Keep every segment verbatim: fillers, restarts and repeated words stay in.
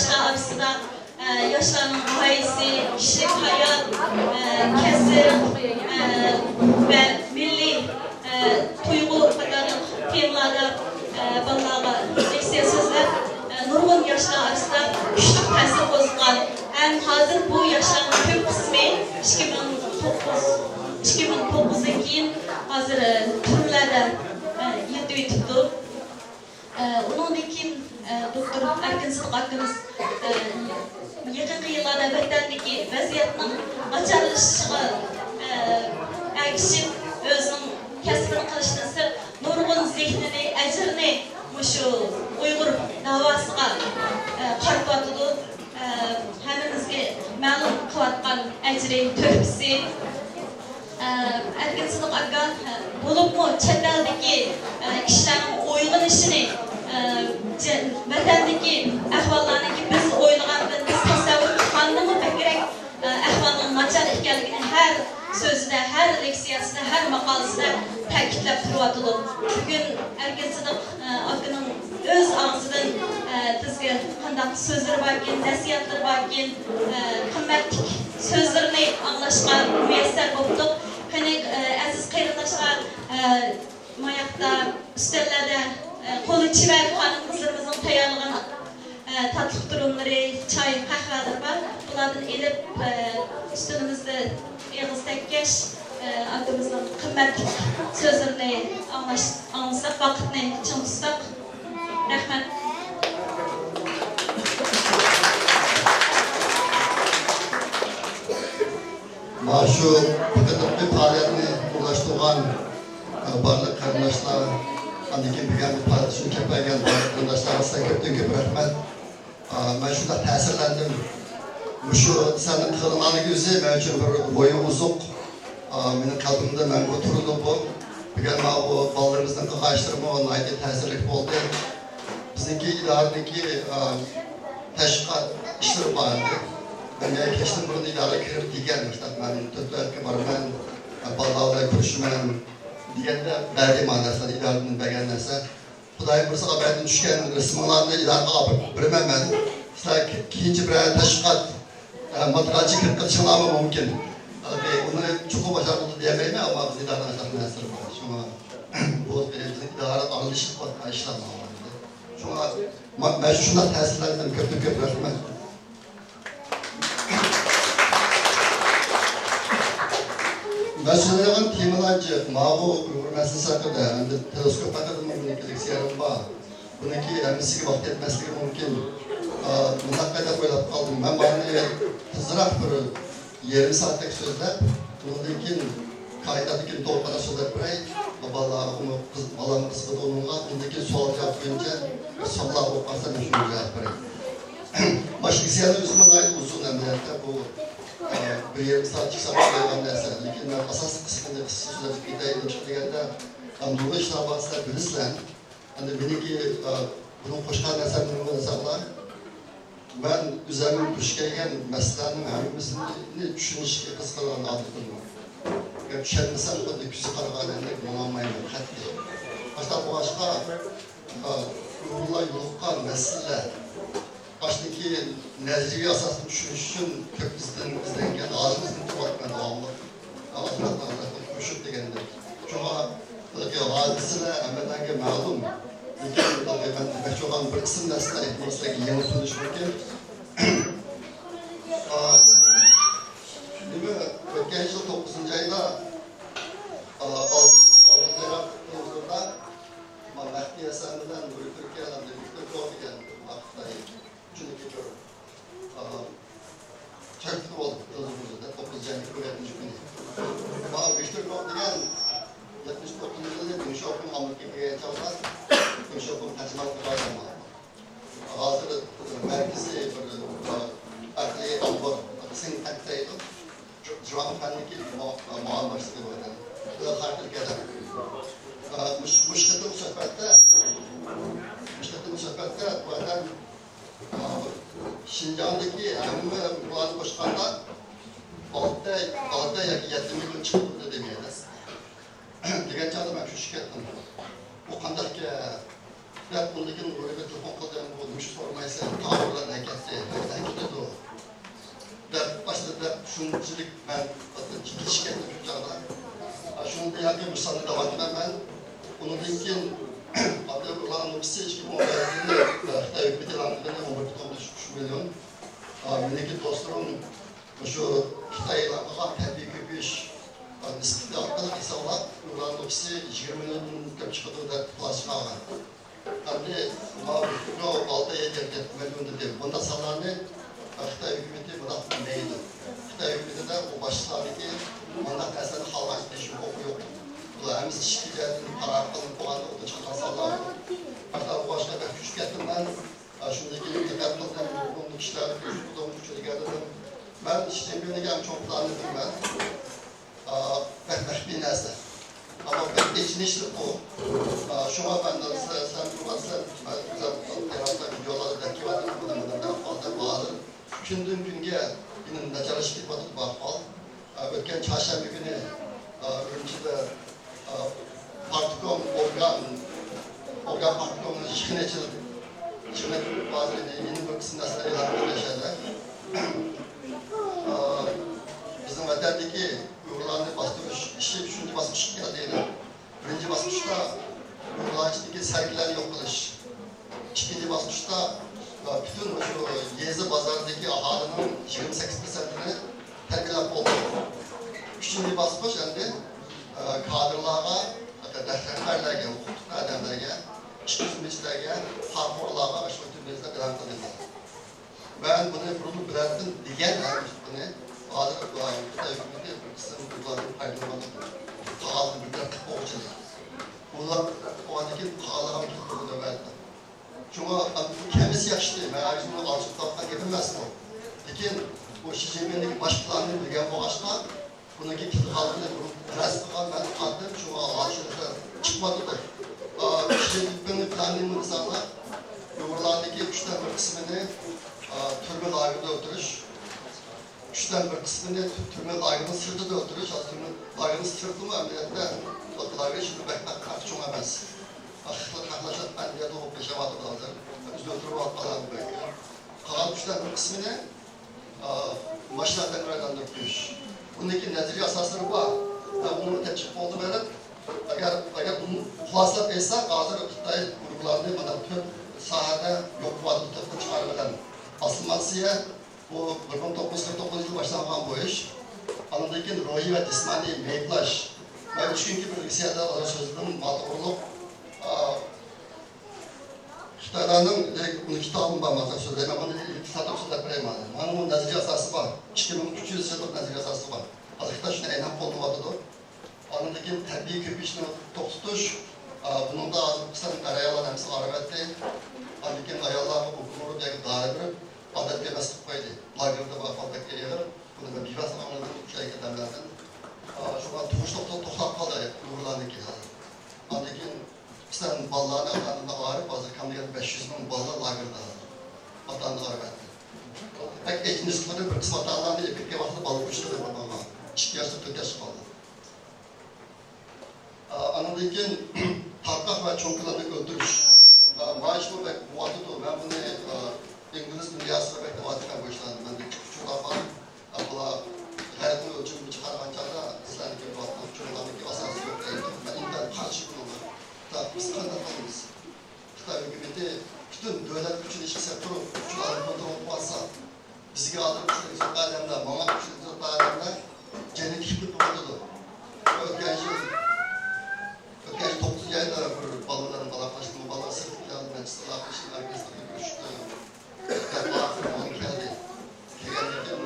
ياشلار ئارىسىدا، ئە، ياشلارنىڭ غايىسى، كىشىلىك ھايات، ئە، كەسىپ، ئە، ۋە مىللىي، ئە، تۇيغۇ قاتارلىق تېمىلاردا، ئە، بالىلارغا لېكسىيە سۆزلەپ، ئە، نۇرغۇن ياشلار ئارىسىدا كۈچلۈك تەسىر قوزغىغان. ھەم ھازىر بۇ ياشلارنىڭ كۆپ قىسمى ئىككى مىڭ توققۇز، ئىككى مىڭ توققۇزدىن كېيىن ھازىر، ئە، تۈرمىلەردە، ئە، يېتىۋېتىپتۇ. ئە، ئۇنىڭدىن كېيىن، ئە، دوكتور ئەركىن سىدىق ئاكىمىز، ئە، يېقىنقى يىللاردا ۋەتەندىكى ۋەزىيەتنىڭ ناچارلىشىشىغا، ئە، ئەگىشىپ، ئۆزىنىڭ كەسپىنى قىلىشتىن سىرت، نۇرغۇن زېھنىنى، ئەجرىنى مۇشۇ ئۇيغۇر داۋاسىغا، ئە، قارىتىۋاتىدۇ. ئە، ھەممىمىزگە مەلۇم قىلىۋاتقان ئەجرى، تۆھپىسى. ئە، ئەركىن سىدىق ئاكا، ئە، بولۇپمۇ چەت ئەلدىكى، ئە، كىشىلەرنىڭ ئويغىنىشىنى، ئە، جە-، ۋەتەندىكى ئەھۋاللارنىڭكى بىز ئويلىغاندىن، بىز تەسەۋۋۇر قىلغاندىنمۇ بەكرەك، ئە، ئەھۋالنىڭ ناچار ئىكەنلىكىنى ھەر سۆزىدە، ھەر لېكسىيەسىدە، ھەر ماقالىسىدە تەكىتلەپ تۇرۇۋاتىدۇ. بۈگۈن ئەركىن سىدىق ئاكىنىڭ ئۆز ئاغزىدىن، ئە، بىزگە قانداق سۆزلىرى باركىن، نەسىھەتلىرى باركىن، ئە، قىممەتلىك سۆزلىرىنى ئاڭلاشقا مۇيەسسەر بوپتۇق. قېنى، ئە، ئەزىز قېرىنداشلار، ئە، ماياقتا، ئۈستەللەردە، ئە، قولى چېۋەر خانىم-قىزلىرىمىزنىڭ تەييارلىغان، ئە، تاتلىق تۇرۇملىرى، چاي، قەھۋەلىرى بار. بۇلاردىن ئېلىپ، ئە، ئۈستىلىمىزدە ئېغىز تەگكەچ، ئاكىمىزنىڭ قىممەتلىك سۆزلىرىنى ئاڭلاش، ئاڭلىساق، ۋاقىتنى چىڭ تۇتساق. رەھمەت. مانا شۇ بۇ قېتىمقى پائالىيەتنى ئورۇنلاشتۇرغان، ئە، بارلىق قېرىنداشلار، ئاندىن كېيىن بۈگۈن پائالىيەتكە كېلىپ بەرگەن بارلىق قېرىنداشلارغا سىزگە كۆپتىن كۆپ رەھمەت. ئا، مەن شۇنداق تەسىرلەندىم. مۇشۇ سەننىڭ قىلغانلىقى ئۆزى مەن ئۈچۈن بىر روھىي ئوزۇق. ئا، مېنىڭ قەلبىمدە مەڭگۈ تۇرىدۇ بۇ. بۈگۈن مانا بۇ بالىلىرىمىزنىڭ قىلغان ئىشلىرىمۇ ناھايىتى تەسىرلىك بولدى. بىزنىڭكى ئىدارىنىڭكى، ئا، تەشۋىقات ئىشلىرى بار ئىدى. مەن يەنە كەچتىن بۇرۇن ئىدارىگە كىرىپ دېگەن، مۇشۇنداق مەن تۆت ۋىلايەتكە بارىمەن، بالىلار بىلەن كۆرۈشىمەن دېگەندە بەردى مانا نەرسىلەر، ئىدارىدىن بەرگەن نەرسە. خۇدايىم بۇيرۇسا، ئەتىدىن چۈشكەن رەسىمىڭلارنى ئىدارىگە ئاپىرىپ بېرىمەن مەن. سىلەر كېيىنچە بىرەر تەشۋىقات، ئە، ماتېرىيالچە كىرىپ قېلىشىڭلارمۇ مۇمكىن. ئۇنى چوقۇم باشارغىلى دېيەلمەيمەن، ئەمما بىز ئىدارىنىڭ ئاشۇنداق نەرسىلىرى بار. شۇڭا بۇ بىزنىڭ ئىدارە ئارىلىشىپ قىلىۋاتقان ئىشلار ماڭا. شۇڭا ما-، مەن شۇنداق تەسىرلەندىم. كۆپتىن كۆپ رەھمەت. مەن سۆزلەيدىغان تېمىلار جىق. ماۋۇ ئۇيغۇر مەسىلىسى ھەققىدە، ئەمدى تېلېسكوپ ھەققىدىمۇ مېنىڭكى لېكسىيەم بار. بۇنىڭكى ھەممىسىگە ۋاقىت يەتمەسلىكى مۇمكىن. ئا، مۇنداق قايتا ئويلاپ قالدىم. مەن بارىنى تېزراق بىر يېرىم سائەتتەك سۆزلەپ، ئۇنىڭدىن كېيىن كائىناتتىن كېيىن توغرا سۆزلەپ بېرەي. بالىلارغىمۇ قىز-، بالاممۇ قىزىقىدۇ ئۇنىڭغا. ئۇنىڭدىن كېيىن سوئال جاۋاب بويىچە بىر سوئاللار بولۇپ قالسا، مەن شۇنى جاۋاب بېرەي. باشقا ئىزيانى ئۆزىمۇ ناھايىتى ئۇزۇن ئەمەلىيەتتە. بۇ، ئە، بىر يېرىم سائەت، ئىككى سائەت بولىدىغان نەرسە. لېكىن مەن ئاساسلىق قىسمىنى قىسقىچە سۆزلەپ كېتەي. نېمىشقا دېگەندە، ئە، نۇرغۇن ئىشلار بار، سىلەر بىلىسىلەر. ئەمدى مېنىڭكى، ئە، بۇنىڭ قوشقان نەرسەم نېمە دېسەڭلار، مەن ئۆزۈمنىڭ دۇچ كەلگەن مەسىلىلەرنىڭ ھەممىسىنى چۈشىنىشكە قىزىقىدىغان ئادەم. گەپ چۈشەنمىسەم، خۇددى كۆزى قارىغاندەك ماڭالمايمەن قەتئىي. ئاشۇنداق بولغاچقا، ئۇيغۇرلار يولۇققان مەسىلىلەر، ئاشۇنىڭكى نەزەرىيە ئاساسىدا چۈشىنىش ئۈچۈن كۆپ ئىزدەن-، ئىزدەنگەن، ھازىر ئىزدىنىپ تۇرۇۋاتىمەن داۋاملىق. ئاخىرەتنىڭ ئاخىرەتنى قوشۇپ دېگەندەك. شۇڭا بۇنىڭكى ھادىسىلەر ھەممىلەرگە مەلۇم. لېكىن بۇنىڭكى مەن دېمەكچى بولغان بىر قىسىم نەرسىلەر ئېھتىمال سىلەرگە يېڭى تۇيۇلۇشى مۇمكىن. ئا، نېمە، ئۆتكەن يىل توققۇزىنچى ئايدا، ئا، ئال-، ئالدىن تەرەپ ھۇزۇرىدا، ما، مەھدى ھەسەن بىلەن نۇرى تۈركىيە ھەمدە ۋىكتور كوۋا دېگەن بىر خىتاي ئۈچىنچى بىر، ئا، چاكىتى بولدى تېلېۋىزوردا، توققۇزىنچى ئاينىڭ يەتتىنچى كۈنى. ما، ۋىكتور كوۋا دېگەن يەتمىش توققۇزىنچى يىلى دېڭ شياۋپىڭ ئامېرىكىغا كەلگەن چاغدا، دېڭ شياۋپىڭ تەرجىمانلىقى بار ئىدى. ھازىر مەركىزىي بىر، ئە، ئەقلىي ئامبار، think tank دەيدۇ. جۇ-، جۇاڭ فەننىكى مۇ-، مۇئاۋىن باشلىقى بۇ ئادەم. بىراز خەتىر كەلدى. ئە، مۇش-، مۇشۇ قېتىم سۆھبەتتە، مۇشۇ قېتىم سۆھبەتتە بۇ ئادەم، ئە، شىنجاڭدىكى ھەممە ئۇيغۇرلارنى قوشقاندا ئالتە، ئالتە ياكى يەتتە مىليون چىقىدۇ دېدى مەيلى. دېگەن چاغدا مەن شوشۇپ كەتتىم. بۇ قانداقكەن؟ دەپ، ئۇندىن كېيىن روھىغا تېلېفون قىلدىم، بۇ نېمىشقا سورىمايسەن، تاغۇرلار ھەرىكەتتە، ھەرىكەت كېتىدۇ دەپ باشلىدى. دەپ شۇنچىلىك مەن كېتىشكەن شۇ چاغدا. شۇنىڭدىن كېيىن مۇشۇ ساننى داۋام ئېتىمەن مەن. ئۇنىڭدىن كېيىن ئابدۇللا نوپۇسى ئىككى مىڭ ئون بەشىنچى يىلى خىتاي ھۆكۈمىتى ئېلان قىلغان ئون بىر پۈتۈن ئون بەش مىليون. مېنىڭكى دوستلىرىم مۇشۇ خىتاي ئېلان قىلغان تەبىئىي كۆپىيىش نىسبىتى ئارقىلىق ھېسابلاپ، ئۇيغۇرلارنىڭ نوپۇسى يىگىرمە مىليوندىن كۆپ چىقىدۇ دەپ خۇلاسە چىقارغان. ئەمدى ماۋۇ ئالتە يەتتە مىليون دېدى. بۇنداق سانلارنى خىتاي ھۆكۈمىتى بۇنداق بىلمەيدۇ. خىتاي ھۆكۈمىتىدە ئۇ باشقىلاردىكى مۇنداق نەرسىلەرنى خالىغان دېيىش ھوقۇقى يوق. بۇلار ھەممىسى ئىچكى جەھەتتىن قاراپ قىلىنىپ بولغان ئوتتۇرا چىققان سانلار. پەقەت بۇ ئاشقا بەك چۈشۈپ كەتتىم مەن. شۇندىن كېيىن دىققەت قىلدىم، بۇ كىشىلەرنى كۆرۈشۈپ ئۇچۇر دېگەن دېدىم. مەن شى جىنپىڭنىڭ ئەڭ چوڭ پىلانىنى بىلىمەن. ئا، بەك مەخپىي نەرسە. ئەمما بەك ئېچىنىشلىق بۇ. ئا، شۇڭا مەن سە-، سەن بىلمەسەن، مەن بىزەر تېلېفوندا ۋىدېئولاردا دەپ كېلىۋاتىمەن، بۇنى، بۇنى دەپ قالدىم. ھازىر كۈندىن كۈنگە يەنە ناچارلىشىپ كېتىۋاتىدۇ بۇ ئەھۋال. ئا، ئۆتكەن چارشەنبە كۈنى، ئا، ئۈرۈمچىدە، ئا، پارتكوم ئورگان، ئورگان پارتكومنىڭ يىغىنى ئېچىلدى. يىغىن ھازىر يېڭى بىر قىسىم نەرسىلەر ئېلان قىلىنغان شەھەردە. ئا، بىزنىڭ ۋەتەندىكى ئۇيغۇرلارنى باستۇرۇش ئىشى ئۈچىنچى باسقۇچقا كەلدى يەنە. بىرىنچى باسقۇچتا ئۇيغۇرلار ئىچىدىكى سەركىلەرنى يوق قىلىش. ئىككىنچى باسقۇچتا، ئا، پۈتۈن مۇشۇ يېزا بازاردىكى ئاھالىنىڭ يىگىرمە سەككىز پىرسەنتىنى تەربىيەلەپ بولدۇق. ئۈچىنچى باسقۇچ ئەمدى، ئا، كادىرلارغا، رەھبەرلەرگە، ھوقۇقلۇق ئادەملەرگە، ئىشچى خىزمەتچىلەرگە، پارىخورلارغا ئاشۇ تۈرمىدە ئېلان قىلىندى. مەن بۇنى بۇرۇنمۇ بىلەتتىم دېگەن، بۇنى ھازىر خىتاي ھۆكۈمىتى بىر قىسىم بۇلاردىن پايدىلىنىۋاتىدۇ. قالغانلىرىنى بىر تەرەپ قىلىپ قويغۇچىلىك. بۇلار تەرەپ قىلىپ قويغاندىن كېيىن قالغانلىرىغا تۇتۇپ قويىدۇ بەزىدە. شۇڭا بۇ كەلمىسە ياخشىدى. مەن ھەرگىز ئۇنى ئالچىلىق تاپقان گېپىم ئەمەس بۇ. لېكىن بۇ شى جىنپىڭنىڭ باش پىلانىنى بىلگەن بولغاچقا، بۇنىڭكى كېلىدىغانلىقىنى بۇرۇن رەس قىلغان مەن قاتتىم، شۇڭا ھازىر چىقماپتۇ. ئا، شى جىنپىڭنىڭ پىلانى نېمە دېسەڭلار، ئۇيغۇرلاردىكى ئۈچتىن بىر قىسمىنى، ئا، تۈرمە لاگېردا ئۆلتۈرۈش، ئۈچتىن بىر قىسمىنى تۈرمە لاگېرىنىڭ سىرتىدا ئۆلتۈرۈش، ھازىر تۈرمە لاگېرىنىڭ سىرتىمۇ ئەمەلىيەتتە لاگېر شۇنداق بەك، بەك پەرقى چوڭ ئەمەس. خەقلەر خەقلەر ئەمەلىيەتتە بولۇپ ياشاۋاتىدۇ ھازىر. ئۆزىنى ئۆلتۈرۈۋاتقانلار بەك. قالغان ئۈچتىن بىر قىسمىنى ئا، ماشىنا ئەتەڭگە ئايلاندۇرۇپ قويۇش. بۇنىڭكى نەزەرىي ئاساسلىرى بار. مەن ئۇنى تەكلىپ قىلدىم ھېلى. ئەگەر، ئەگەر ئۇنى خۇلاسىلەپ ئېيتساق، ھازىر خىتاي ئۇيغۇرلارنى مانا تۆت ساھەدە يوق قىلىۋاتىدۇ، تۆت خىل چارە بىلەن. ئاسسىمىلياتسىيە، بۇ بىر مىڭ توققۇز يۈز قىرىق توققۇزىنچى يىلى باشلانغان بۇ ئىش. ئاندىن كېيىن روھىي ۋە جىسمانىي مەيىبلەش. مەن ئۈچ كۈنكى بىر لېكسىيەدە ئازراق سۆزلىدىم، ناتوغرىلىق. ئا، خىتايلارنىڭ، ئۇنى كىتابىم بار، مانا سۆزلەيمەن، بۇنى ئىلتىسادا سۆزلەپ بېرەيمەن. مانا بۇ نەزەرىي ئاساسى بار. ئىككى مىڭ ئۈچ يۈز يىللىق نەزەرىي ئاساسى بار. ھازىر خىتاي شۇنى ئەينەن قوللىنىۋاتىدۇ. ئاندىن كېيىن تەبىئىي كۆپىيىشنى توختىتىش. ئا، بۇنىڭدا ھازىر قىسەن ئەر-ئاياللار ھەممىسى ئايرىۋەتتى. ئاندىن كېيىن ئاياللارغا ھۆكۈم قىلىپ ياكى دائىرە بېرىپ، ئادەتكە ئەمەس قىلىپ قويدى. لاگېردا بار ئەھۋال بەك ئېغىر. بۇنى مەن بىۋاسىتە ئاڭلىدىم، ئۇ يەرگە ئادەملەردىن. ئا، شۇڭا تۇرمۇش توختاپ، توختاپ قالدى ئۇيغۇرلارنىڭكى ھازىر. ئاندىن كېيىن ئىسلام بالىلارنى ئاتا-ئانىدىن ئايرىپ، ھازىر كەم دېگەندە بەش يۈز مىڭ بالا لاگېردا ھازىر. ئاتا-ئانىدىن ئايرىپ. بەك ئېچىنىشلىقى، بىر قىسىم ئاتا-ئانىلارنى ئېلىپ كەتكەن ۋاقتىدا بالا ئۇچرىدى بۇ بالىلار. ئىككى ياشلىق، تۆت ياشلىق بالىلار. ئا، ئانىڭدىن كېيىن تارقاق ۋە چوڭ كىلاننى ئۆلتۈرۈش. ئا، مانا شۇ بەك بولۇۋاتىدۇ. مەن بۇنى، ئا، ئىنگلىز دۇنياسىغا بەك دەۋاتىمەن بۇ ئىشلارنى. مەندە ئۇچۇرلار بار. ئا، بۇلار غەربنىڭ ئۆلچىمىگە چىقارغان چاغدا سىلەرنىڭكى بولۇۋاتقان ئۇچۇرلارنىڭكى ئاساسى يوق دەيدۇ. مەن ئىنتايىن قارشى بۇنىڭغا. بىز قانداق قىلىمىز؟ خىتاي ھۆكۈمىتى پۈتۈن دۆلەت كۈچىنى ئىشقا سېلىپ تۇرۇپ، ئۇچۇرلارنى كونترول قىلىۋاتسا، بىزگە ھازىر ئۇچۇر ئىزدەپ ئادەملەر، ماڭا ئۇچۇر ئىزدەپ ئادەملەر جەننەتكە كېتىپ بولۇۋاتىدۇ. ئۆتكەن يىل، ئۆتكەن يىل توققۇزىنچى ئايدا بىر بالىلارنى ئالاقىلاشتىم، بالىلار سىرتتىكى نەچچىسى ئالاقىلىشىپ، ئەركىنلىككە كۆچۈپ، دەپ ئاخىرى كەلدى. كەلگەندىن كېيىن،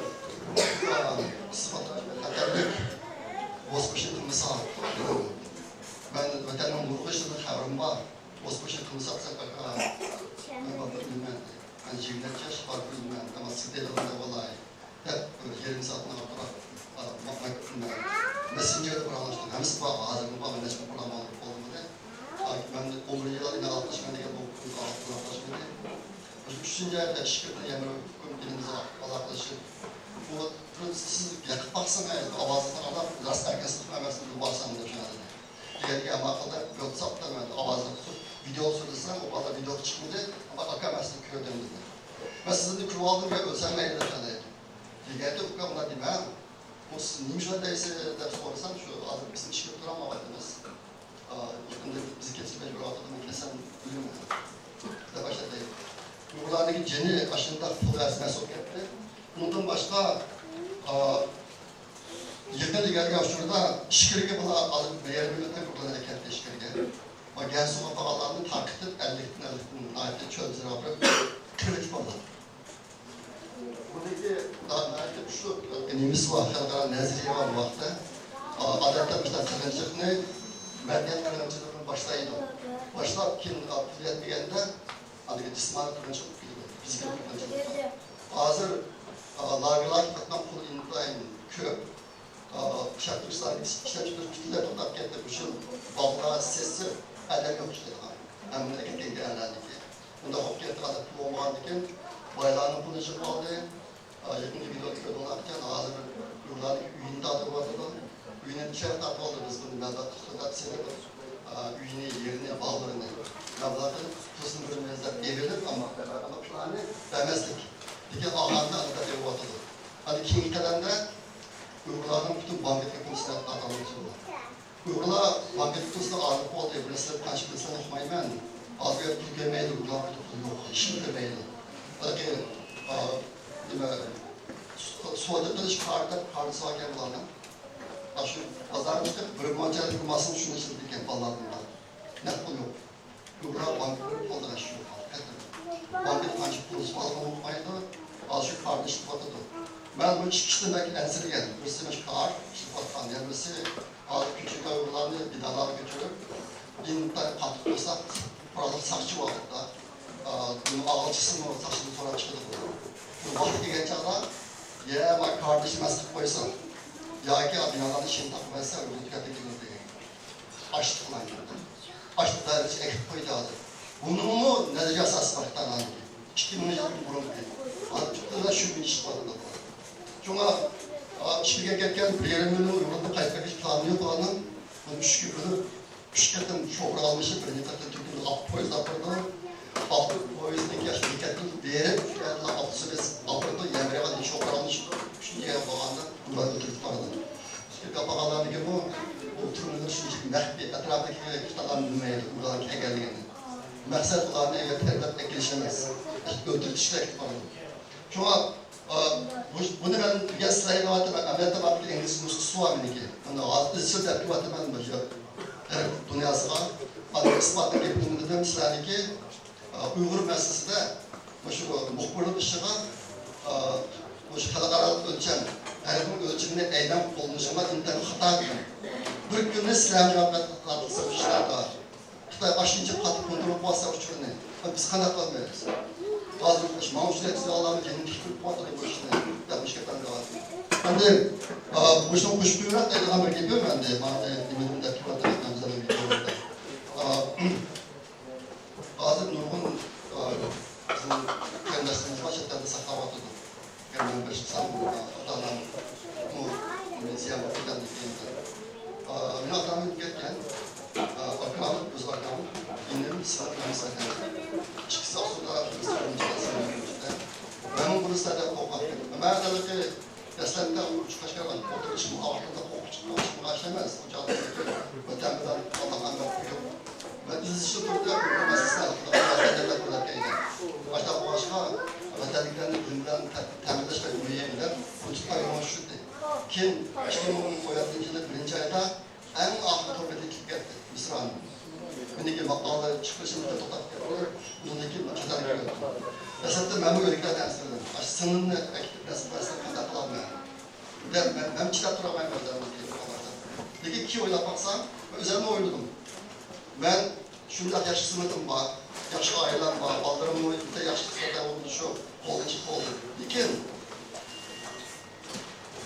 ئىسپاتلاش خەتەرلىك، بوسپىشىن قىلمىسا، مەن ۋەتەننىڭ نۇرغۇن ئىشلىرىدىن خەۋىرىم بار. بوسپىشىن قىلمىسا سەپەر، مەن بارمۇ بىلمەن. مەن يىگىرمە نەچچە ياش بارمۇ بىلمەن. ئەمما سىز دەيدىغاندەك بولاي دەپ، بىر يېرىم سائەتنىڭ ئارقىدا، مەسسېنجېردا پاراڭلاشتىم. ھەممىسى بار، ھازىرمۇ بار، مەن ھېچكىم پاراڭلاشمىدى. مەن ئون بىرىنچى يىلى ئالاقىلاشقان دېگەن بۇ ئالاقىلاشمىدى. ئۈچىنچى ئايدا ئىككى قېتىم يەنە ھۆكۈمىتىمىز ئالاقىلىشىپ، بۇ سىز يېقىپ باقسىڭىز، ئاۋازىڭىزنى ئاڭلاپ، راست ئەركىنسىز ئەمەسمۇ بارسام دەپ شۇنداق دېدى. دېگەندىكىن ئەمما قىلدى، ۋاتساپتا مەن ئاۋازىنى قىسىپ، ۋىدېئو سۈرسەم، ئۇ بالا ۋىدېوغا چىقمىدى. ئاپا، ئاكام، مەن سىزنى كۆردۈم دېدى. مەن سىزنى كۆرۈۋالدىم، يا ئۆلسەم مەيلى دەپ دېدى. دېگەندە ئۇكام ئۇنداق دېمەڭ. ئۇ سىز نېمە ئىش دەيسىز دەپ سورىسام، شۇ ھازىر بىزنىڭ ئىشكە تۇرالمايۋاتىمىز. ئا، يېقىندا بىز كەتسە مەجبۇر ۋاقىتتا مەن كەتسەم ئۆلىمەن دەپ باشلىدى. ئۇيغۇرلارنىڭكى جېنى ئاشۇنداق پۇل ئەرزىمەس بولۇپ كەتتى. ئۇنىڭدىن باشقا، ئا، يېقىندا كەلگەن ئۇچۇردا ئىچكىرىگە بۇلار ئالىپ بېرىپ ئۆتۈپ ئۇيغۇرلار كەتتى ئىچكىرىگە. ۋە گەنسۇغا بارغانلارنى تارقىتىپ، ئەللىكتىن، ئەللىكتىن ناھايىتى چۆل زىراپ بېرىپ قىرىۋېتىپ بارغان. بۇنىڭكى ناھايىتى كۈچلۈك نېمىسى بار، خەلقئارا نەزەرىيە بار بۇ ھەقتە. ئادەتتە مۇشۇنداق قىرغىنچىلىقنى مەدەنىيەت قىرغىنچىلىقىنى باشلايدۇ. باشلاپ، كېيىن پۇل يەتمىگەندە، ئاندىن كېيىن جىسمانىي قىرغىنچىلىق كېلىدۇ، فىزىكىلىق قىرغىنچىلىق. ھازىر لاگېرلارغا كېتىدىغان پۇل ئىنتايىن كۆپ. شەرقىي تۈركىستاندا ئىشلەپچىقىرىش پۈتۈنلەي توختاپ كەتتى. بۇ يىل باغلار سېسىق، ئادەم يوق ئىشلەيدىغان. ھەممىنى ئەكەتكەن دېگەنلەرنىڭكى. ئۇنداق بولۇپ كەتتى، ئادەم پۇل بولمىغاندىكىن بايلارنىڭ پۇلى يىغىلدى. يېقىندا ۋىدېو كۆرۈۋاتقان ھازىر ئۇيغۇرلارنىڭ ئۆيىنى تارتىۋاتىدۇ. ئۆيىنى ئىچەرى تارتىۋالدى، بىز بۇنى مەبلەغ قىلىپ سېلىپ، ئۆيىنى، يېرىنى، باغلىرىنى مەبلەغ قىلىپ، پۇلسىنى بېرىمىز دەپ ئېلىپ، ئەمما پۇللارنى بەرمەسلىك. لېكىن ئالغاندا ئەلۋەتتە بېرىۋاتىدۇ. ئەمدى كېيىنكى قەدەمدە ئۇيغۇرلارنىڭ پۈتۈن بانكىدىكى پۇلىسىنى ئاتالمايدۇ. ئۇيغۇرلار بانكىدىكى پۇلسىنى ئالىپ بولدى، بىرسى قانچە پۇلسىنى ئۇقمايمەن. ھازىر پۇل كۆرمەيدۇ، ئۇيغۇرلار پۇل يوق، ھېچنېمە كۆرمەيدۇ. ھېلىقى، ئا، نېمە، سودا قىلىش كارتى دەپ كارتىسى باركەن بۇلارنىڭ. ئاشۇ بازارغا چىقىپ بىر مونچە ئېلىپ ماسىنى شۇنى ئىشلىتىدىكەن بالىلار بۇنداق. نەق پۇل يوق. ئۇيغۇرلار بانكا بولۇپ قالدى، ئاشۇ يوق. بانكىدا قانچە پۇل بارلىقىنى ئۇقمايدۇ. ھازىر شۇ كارتنى ئىشلىتىۋاتىدۇ. مەن بۇ ئىككى كىشىدىن بەك ئەنسىرىگەن. بىرسى مانا شۇ كار ئىشلىتىۋاتقان، يەنە بىرسى ھازىر كۆچۈرگەن ئۇيغۇرلارنى بىنالارغا كۆچۈرۈپ، ئىنتايىن قاتتىق قورساق، قوراللىق ساقچى ۋاقىتتا، ئا، بۇنى ئاغىلچىسىمۇ ساقچىدىن سوراپ چىقىدۇ. بۇ ۋاقتى كەلگەن چاغدا، يا ما كارنى ئىشلىمەس قىلىپ قويسا، ياكى بىنالارنى ئىشىنى تاپىۋەتسە، ئۆزى تۈگەتتى كېلىدۇ دېگەن. ئاشلىق قىلايمەن. ئاشلىق دائىرىسىگە ئەكىپ قويدى ھازىر. بۇنىڭمۇ نەزەرىيە ئاساسى بار خىتايلارنىڭكى. ئىككى مىڭ يىلدىن بۇرۇنقى. ھازىر پۈتۈنلەي شۈبھىلىنىش ئىشلىرى بار. شۇڭا، ئا، ئىچكىرىگە كەتكەن بىر يېرىم مىليون ئۇيغۇرنى قايتۇرۇپ ئەكېلىش پىلانى يوق ئۇلارنىڭ. بۇنى ئۈچكە بۆلۈپ، ئۈچ قېتىم شوپۇر ئالمىشىپ، بىرىنچى قېتىم تۈركىيەدىن ئاپتوپ پويىز ئاپىرىدۇ. ئاپتوپ پويىزدىن كەچ بېكەتتىن بېرىپ، شۇ يەردىن ئاپتوبۇس ئاپىرىدۇ. يەنە بىر يەرگە شوپۇر ئالمىشىپ، ئۈچىنچى يەرگە بارغاندا ئۇلار ئۆلتۈرۈپ بارىدۇ. ئىچكىرىگە بارغانلاردىكىمۇ ئۇ تۈرمىلەر شۇنچىلىك مەخپىي، ئەتراپتىكى خىتايلارنى بىلمەيدۇ، ئۇلار كەلگەنلىكىنى. مەقسەت ئۇلارنى ئەگەر تەربىيەلەپ ئەكېلىش ئەمەس، ئۆلتۈرۈپ ئىشلەتكىلى بارىدۇ. شۇڭا، ئا، بۇ، بۇنى مەن دېگەن سىلەرگە دەۋاتىمەن، ئەمەلىيەتتە ماندىكى ئىنگلىز نۇسخىسى بار مېنىڭكى. مۇنى ھازىر ئىزچىل دەپ كېلىۋاتىمەن مۇشۇ غەرب دۇنياسىغا. ئاندىن ئىسپاتنى گېپىنى دېدىم سىلەرنىڭكى، ئا، ئۇيغۇر مەسىلىسىدە مۇشۇ مۇخبىرلىق ئىشىغا، ئا، مۇشۇ خەلقئارالىق ئۆلچەم، غەربنىڭ ئۆلچىمىنى ئەينەن قوللىنىشىڭلار ئىنتايىن خاتا دېدىم. بىر كۈنى سىلەرمۇ جاۋاب قايتۇرسا ئىشلار بار. خىتاي ئاشۇنچە قاتتىق كونترول قىلىۋاتسا ئۇچۇرنى، بىز قانداق قىلالمايمىز؟ ھازىر ماڭا ئۇچۇر يەتكۈزگەن ئاللانىڭ جېنىنى تىكىپ قىلىۋاتىدۇ بۇ ئىشنى دەپ مۇشۇ گەپلەرنى قىلىۋاتىدۇ. ئەمدى، ئا، مۇشۇنىڭ قوشۇپ قويۇپ دەيدىغان بىر گېپىم ئەمدى، مانا نېمىدىن دەپ كېلىۋاتىدۇ، ئا، ھازىر نۇرغۇن، ئا، بىزنىڭ قېرىنداشلىرىمىز بار، چەت ئەلدە ساقلاۋاتىدۇ. يەنە مەن بىر قىسىم، ئاتا-ئانام ئۇ زىيان بولۇپ كېتەمدىكىن دېدى. مېنىڭ ئاتا-ئانام ئۆلۈپ كەتكەن. ئاكام، ئۆز ئاكام، ئىنىم، سىڭلىم، مەن سەكەن. ئىككىسى ئاقسۇدا، بىرسى ئۈرۈمچىدە، سىڭلىم ئۈرۈمچىدە. مەنمۇ بۇنى سەدە قورقاتتىم. مەن ھېلىقى دەسلەپتە ئۇ ئۇچقاچ كەلگەن ئوتتۇرا چىقىم ئاۋاتقاندا قورقۇپ چىققان ئىشىم ئاشۇ ئەمەس. ئۇ چاغدا ۋەتەن بىلەن ئاللاقام يوق. مەن ئىزچىل تۈردە ئۇيغۇر مەسىلىسىنى ھەل قىلىدىغان ۋەتەندە دۆلەتكە ئىگە. ئاشۇنداق بولغاچقا، ۋەتەنلىكلەرنى بىلىم بىلەن تە-، تەمىنلەش بەك مۇھىم دەپ، بۇنى تۇتقان يولۇم شۇ ئىدى. كېيىن ئىككى مىڭ ئون يەتتىنچى يىلى بىرىنچى ئايدا ئەڭ ئاخىرقى تور بېتىگە كىرىپ كەتتى، مىسرانىم. مېنىڭكى ماقالە چىقىرىشىم بىر توختاپ كەتتى. ئۇنىڭدىن كېيىن چەت ئەلگە كەلدىم. دەسلەپتە مەنمۇ ئۆيدىكىلەردىن ئەنسىرىدىم. ئاشۇ سىڭلىمنى ئەكېتىپ نەسىپ بەرسە قانداق قىلارمەن؟ دەپ مەن، مەن چىداپ تۇرالمايمەن ئۆزۈمنى. لېكىن كېيىن ئويلاپ باقسام، مەن ئۆزۈممۇ ئويلىدىم. مەن شۇنداق ياخشى خىزمىتىم بار، ياخشى ئائىلەم بار، بالىلىرىممۇ بىر ياخشى خىزمەتتە بولدى، شۇ قولدىن چىقىپ بولدى. لېكىن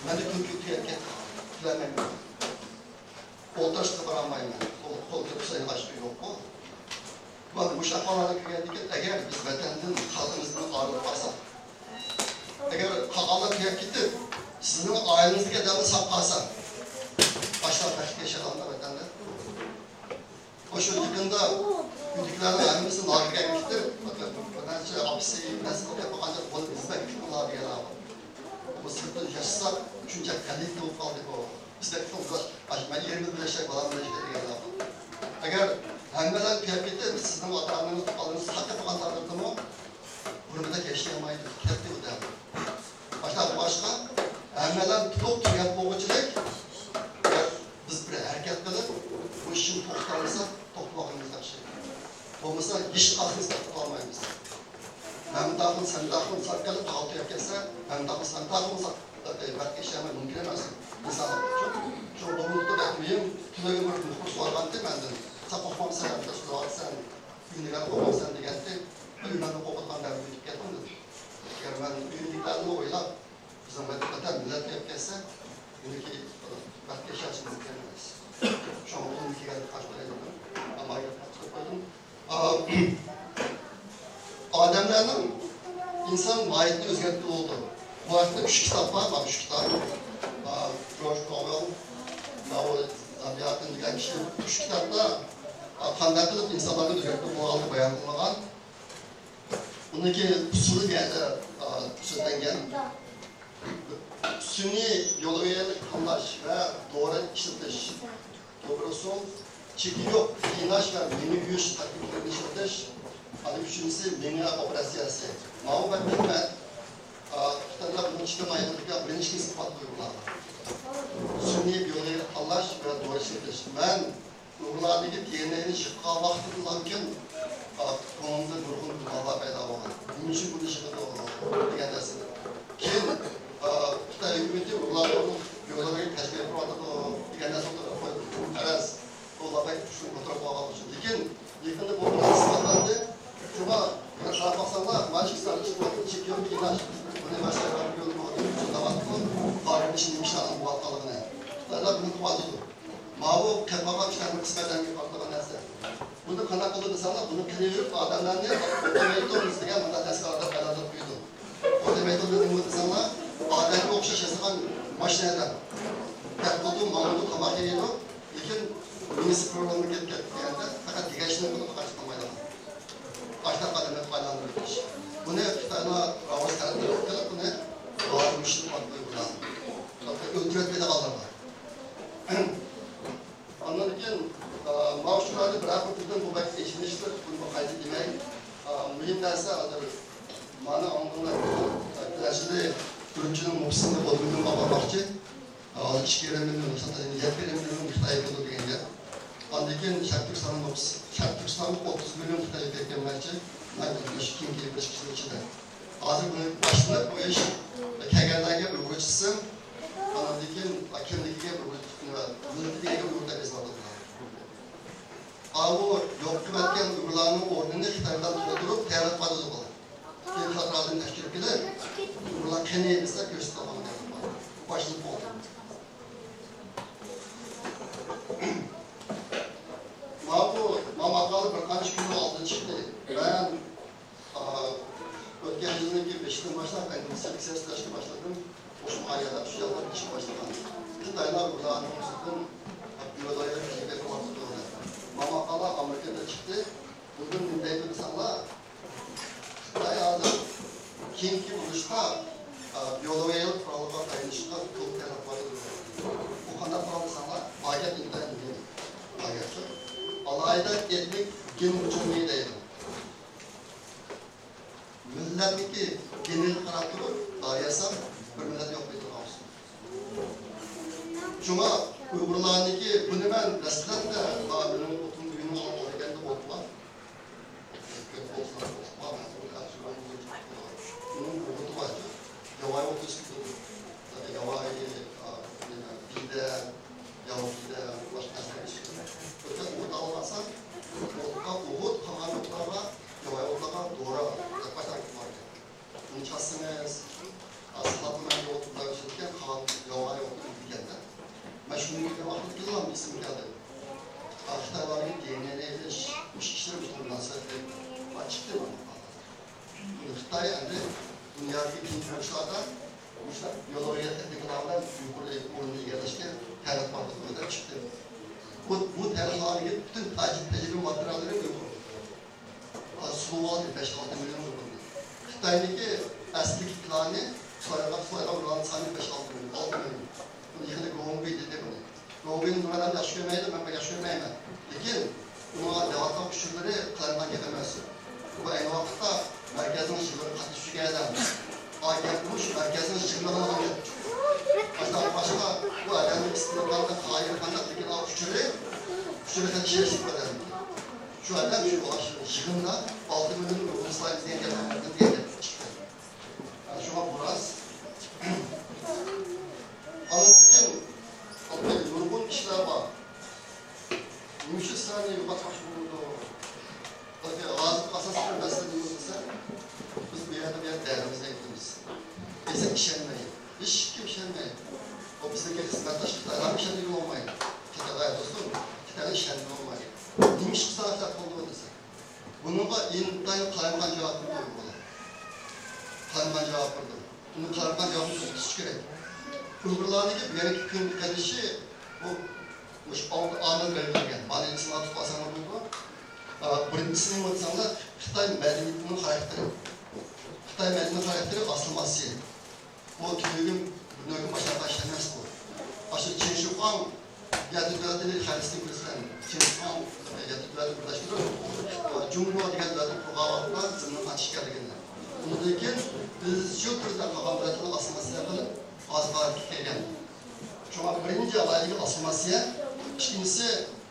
مەندە كۈلكە تۈگەپ كەتتى. كۈلەلمەيمەن. ئولتۇرۇشقا بارالمايمەن. قول، قول كۆتۈرسەڭ ئاشۇ يوققۇ. مانا مۇشۇ ئەھۋاللارغا كىرگەندىن كېيىن، ئەگەر بىز ۋەتەندىن، خەلقىمىزدىن ئايرىلىپ قالساق، ئەگەر قالغانلار تۈگەپ كېتىپ، سىزنىڭ ئائىلىڭىزدىكى ئادەملەر ساق قالسا، باشقا بەختلىك ياشايدىغانلار ۋەتەندە. مۇشۇ يېقىندا ئۆيدىكىلەر ئەللىك بولۇپ قالدى بۇ. بىز بەك ئۇزاق، مەن يىگىرمە يىل بىلەن ئىشلەپ بالام بىلەن ئىشلەپ دېگەندە. ئەگەر ھەممەلەر تۈگەپ كېتىپ، سىزنىڭ ئاتا-ئانىڭىز، ئاپىڭىز ساقىت بولغان تەقدىردىمۇ، بۇرنىدا ياشىيالمايدۇ، كەتتى ئۇ دەم. باشلاپ باشقا ھەممەلەر تولۇق تۈگەپ بولغۇچىلىك بىز بىر ھەرىكەت قىلىپ، بۇ ئىشنى توختىتالىساق، توختىتىۋالغىنىمىز ياخشى. بولمىسا، ھېچقايسىمىز توختىتالمايمىز. مەمتىخۇن، سەمتىخۇن ساق قىلىپ، تاغ تۈگەپ كەتسە، مەمتىخۇن، سەمتىخۇن ساق قىلىپ، بەختكە ئېرىشەلمەي مۇمكىن ئەمەس. ئىنسانلىق ئۈچۈن. شۇ بۇ نۇقتا بەك مۇھىم. تۈنۈگۈن بىر مۇخبىر سورىغانتى مەندىن، سەن قورقمامسەن، سۆزلەۋاتىسەن، ئۆينى قوغلايسەن دېگەنتى. ئۆيمەننى قوغلىغان دەم ئۆتۈپ كەتتىم دېدى. ئەگەر مەن ئۆيۈمدىكىلەرنى ئويلاپ، بىزنىڭ ۋەتەن مىللەت دەپ كەتسە، بۇنىڭكى بەختكە ئېرىشىشىمىز مۇمكىن ئەمەس. شۇڭا بۇنىڭ كېلگەن قاش قويدۇم. ئەمما قويدۇم. ئا، ئادەملەرنىڭ ئىنسان ماھىيىتىنى ئۆزگەرتكىلى بولىدۇ. بۇ ھەقتە ئۈچ كىتاب بار، مانا ئۈچ كىتاب. ئا، جورج ئوروۋېل، ماۋۇ زامبىياتىن دېگەن كىشى ئۈچ كىتابتا، ئا، قانداق قىلىپ ئىنسانلارنى ئۆزگەرتكىلى بولغانلىقى بايان قىلىنغان. ئۇنىڭكى ئۇسۇلى بۇ يەردە، ئا، سۆزلەنگەن. سۈنئىي بىئولوگىيەلىك تاللاش ۋە دورا ئىشلىتىش. توغرا ئۇسۇل، چېكى يوق قىيناش ۋە مېڭە يۇيۇش تاكتىكىلىرىنى ئىشلىتىش. ئەنە ئۈچىنچىسى، مېڭە ئوپېراتسىيەسى. ماۋۇ بەك قىممەت. ئا، خىتايلار بۇنىڭ ئىجتىمائىيلىقىغا بىرىنچى ئىسپات قويۇلغان. سۈنئىي بىئولوگىيەلىك تاللاش ۋە دورا ئىشلىتىش. مەن ئۇيغۇرلاردىكى دى ئېن ئېينى يىغقان ۋاقتىدىن كېيىن، ئا، كۆڭلۈمدە نۇرغۇن گۇمانلار پەيدا بولغان. نېمە ئۈچۈن بۇنى يىغىدۇ دېگەن نەرسىنى. كېيىن، ئا، خىتاي ھۆكۈمىتى ئۇيغۇرلارغا بىئولوگىيە تەجرىبە قىلىۋاتىدۇ دېگەن نەرسىنى ئوتتۇرىغا قويدى. قەرەز، ئۇلار بەك شۇ ئوتتۇرىغا قويغان ئۈچۈن. لېكىن يېقىندا بۇ ئىسپاتلاندى. شۇڭا قاراپ باقساڭلار، مانا شۇ ئىسپاتلىنىش بۇنى باشقا يولى بار. شۇنداق ئىشنى نېمە ئىشلارنىڭ بولۇۋاتقانلىقىنى. خىتايلار بۇنى قىلىۋاتىدۇ. ماۋۇ قېپىغا كىشىلەرنى قىسمەن قارىتىدىغان نەرسە. بۇنى قانداق قىلدى دېسەڭلار، بۇنى قىلىۋېرىپ ئادەملەرنى ئوتوماتون دېگەن مۇنداق دەسگاھلاردا پايدىلىنىپ قويىدۇ. ئوتوماتون نېمە دېسەڭلار، ئادەمگە ئوخشاش ياسىغان ماشىنا ئادەم. گەپ قىلىدۇ، ماڭىدۇ، تاماق يەيدۇ، لېكىن مېڭىسى پروگرامما كەتكەن دېگەندە پەقەت دېگەن ئىشنى قىلىدۇ، قاچىلىق قىلمايدىغان. ئاشۇنداق ئادەملەرنى پايدىلاندۇرۇپ كېتىش. بۇنى خىتايلار راۋاج تەرەپلىرى قىلىپ، بۇنى دائىم مۇشۇنداق قىلىپ قويغان. ئۆلتۈرۈۋەتمەيدىغانلار بار. ئاندىن كېيىن، ئا، ماۋۇ شۇلارنى بىرەر قېتىمدىن بۇ بەك ئېچىنىشلىق، بۇنى قايتا دېمەي. ئا، مۇھىم نەرسە ھازىر مانا ئاڭلىدىڭلار. ئەسلى ئۈرۈمچىنىڭ نوپۇسىنى ئون مىليونغا ئاپارماقچى. ھازىر ئىككى يېرىم مىليون، يەتتە يېرىم مىليون خىتاي كېلىدۇ دېگەن گەپ. ئاندىن كېيىن شەرقىي تۈركىستاننىڭ نوپۇسى، شەرقىي تۈركىستانغا ئوتتۇز مىليون خىتاي كەلمەكچى. مانا شۇ كېيىنكى بىر ئىككى يىل ئىچىدە. ھازىر بۇنى باشلىنىپ قويۇش، كەلگەنلەرگە ئۇيغۇرچە ئىسىم، ئاندىن كېيىن كىملىكىگە ئۇيغۇرچە، مىللىتىگە ئۇيغۇر دەپ يېزىۋاتىدۇ. ئاۋۇ يوق قىلىۋەتكەن ئۇيغۇرلارنىڭ ئورنىنى خىتايلار تولدۇرۇپ تەييارلاپ قالىدۇ. كېيىن خەلقئارادىن تەكشۈرۈپ كېلىپ، ئۇيغۇرلار قېنى دېسە كۆرسىتىپ قالغان گەپ بار. باشلىنىپ بولدى. ماۋۇ، ماۋۇ ماقالە بىر قانچە كۈن ئالدىن چىقتى. مەن ئا، ئۆتكەن يىلنىڭكى بېشىدىن باشلاپ ئىنگلىزچە لېكسىيە سۆزلەشكە باشلىدىم. مۇشۇ ئايدا، شۇ يىلدا ئىشقا باشلىغان. خىتايلار ئۇلارنىڭ ئۈستىدىن بىئولوگىيە تەجرىبە قىلىۋاتىدۇ دەپ. ماۋۇ ماقالە ئامېرىكىدا چىقتى. بۇندىن نېمە دەيدۇ دېسەڭلار، خىتاي ھازىر كېيىنكى ئۇرۇشتا، ئا، بىئولوگىيەلىك قورالغا تايىنىشقا تولۇق تەييارلىق بار دەيدۇ. بۇ قانداق قورال دېسەڭلار، بۇ گەپ ئىنتايىن مۇھىم. بۇ گەپ شۇ. ئالاھىدە ئېتنىك گېن ئۇچۇرى دەيدۇ. مىللەتنىڭكى گېنىغا قاراپ تۇرۇپ دائىرە ياساپ، بىر مىللەت يوق قىلىدىغان بولسۇن. شۇڭا ئۇيغۇرلارنىڭكى بۇنى مەن دەسلەپتە، مېنىڭ ئوتۇن ئۆينىڭ ئالدىدا ئىكەن دەپ ئوتۇپ بار. كۆپ بولسا، ئوتۇپ بار، مەن ئۇنى ئەتىگەن ئۇنىڭ ئوتى بار. ياۋايى ئوتى ئۆسۈپ تۇرىدۇ. ياۋايى، ئا، نېمە، بىدە، ياۋا بىدە، باشقا نەرسىلەر ئۆسۈپ تۇرىدۇ. ئۆتكەن ئوت ئالغانسان، ئوتقا ئوغۇت، قالغان ئوتلارغا، ياۋايى ئوتلارغا دورا، باشقا ئوت بار ئىكەن. ئۇنى چاچسىڭىز، ئا، سالاتنىڭ ياۋا ئوتى بىلەن ئىشلىتىلگەن قالغان ياۋايى ئوتنى ئۆلتۈرگەندە. مەن شۇنى كۆرگەن ۋاقىتتا كېلىلا ئېسىمگە كەلدى. ئا، خىتايلارنىڭ دى ئېن ئېنى ئېلىش، مۇشۇ ئىشلىرى مۇشۇ مۇناسىۋەتلىك. مانا چىقتى مانا. خىتاي ئەمدى دۇنيادىكى كېيىنكى ئۇرۇشلاردا مۇشۇنداق بىئولوگىيە تېخنىكىلار بىلەن يۇقىرى ئورۇننى ئىگىلەشكە تەييارلىق بار دەپ چىقتى. بۇ، بۇ تەييارلىقلارنىڭ پۈتۈن تەج-، تەجرىبە ماتېرىياللىرى ئۇيغۇر. ھازىر سۇنۇۋالدى بەش ئالتە مىليون ئۇيغۇرنى. خىتاينىڭكى ئەسلىدىكى پىلانى سۇلايغا، سۇلايغا ئۇرغان سانى بەش ئالتە مىليون، ئالتە مىليون. يېقىندا گوۋۇڭبىي دېدى بۇنى. گوۋۇڭبىينى نۇرئەدەم ياخشى كۆرمەيدۇ، مەن بەك ياخشى كۆرمەيمەن. لېكىن ئۇنىڭ دەۋاتقان ئۇچۇرلىرى قىلايمىغان گەپ ئەمەس. بۇ ئەينى ۋاقىتتا مەركەزنىڭ يىغىنىغا قاتنىشىپ يۈرگەن ئادەم. ئا گەپمۇ شۇ مەركەزنىڭ يىغىنىغا بولغان گەپ. ئاشۇنداق بولغاچقا بۇ ئادەمنىڭ ئىسمى قانداق، قايىرى قانداق، لېكىن ئا ئۇچۇرى، ئۇچۇرى خېلى ئىشەنچلىك بىر ئادەم. شۇ ئادەم شۇ يىغىندا ئالتە مىليون ئۇيغۇر سايمىز دېگەن گەپ، دېگەن گەپ چىقتى. شۇڭا بۇ راست. ئاندىن كېيىن نۇرغۇن كىشىلەر بار. نېمىشقا سىلەرنى يوقاتماقچى بولىدۇ؟ بەلكى ھازىرقى ئاساسلىق مەسىلە نېمە دېسە، بىز بۇ يەردە بۇ يەردە دەۋرىمىزنى ئېيتىمىز. دېسەك ئىشەنمەيدۇ. ھېچكىم ئىشەنمەيدۇ. ئۇ بىزدىكى خىزمەتداش خىتايلارمۇ ئىشەنگىلى بولمايدۇ. خىتايلار دوستۇم، خىتايلار ئىشەنگىلى بولمايدۇ. نېمىشقا ساڭا خىتاي قىلىدۇ دېسە، بۇنىڭغا ئىنتايىن قالايمىقان جاۋاب بېرىدۇ ئۇيغۇرلار. قالايمىقان جاۋاب بېرىدۇ. بۇنى قالايمىقان جاۋابنى تۈزىتىش كېرەك. ئۇيغۇرلارنىڭكى بۈگۈنكى كۈندە قېلىشى بۇ، مۇشۇ ئالتە ئامىل بەلگىلەنگەن. مانا ئېسىڭلاردا تۇتۇپ ئالساڭلار بولىدۇ. ئا، بىرىنچىسى نېمە دېسەڭلار، خىتاي مەدەنىيىتىنىڭ خاراكتېرى. خىتاي مەدەنىيىتىنىڭ خاراكتېرى ئاسسىمىلياتسىيە. بۇ تۈنۈگۈن، بۈگۈنكى باشلانغان ئىش ئەمەس بۇ. ئاشۇ چىن شىخۇاڭ يەتتە دۆلەتنى خەرىتىسىنى كۆرسەتكەن. چىن شىخۇاڭ يەتتە دۆلەتنى بىرلەشتۈرۈپ، جۇڭگو دېگەن دۆلەتنى قۇرغان ۋاقىتتا زېمىننىڭ قانچە ئىكەنلىكىنى. ئۇنىڭدىن كېيىن ئىزچىل تۈردە قالغان دۆلەتلەرنى ئاسسىمىلياتسىيە قىلىپ، ئازغا كەلگەن. شۇڭا بىرىنچى ئالاھىدىلىكى ئاسسىمىلياتسىيە، ئىككىنچىسى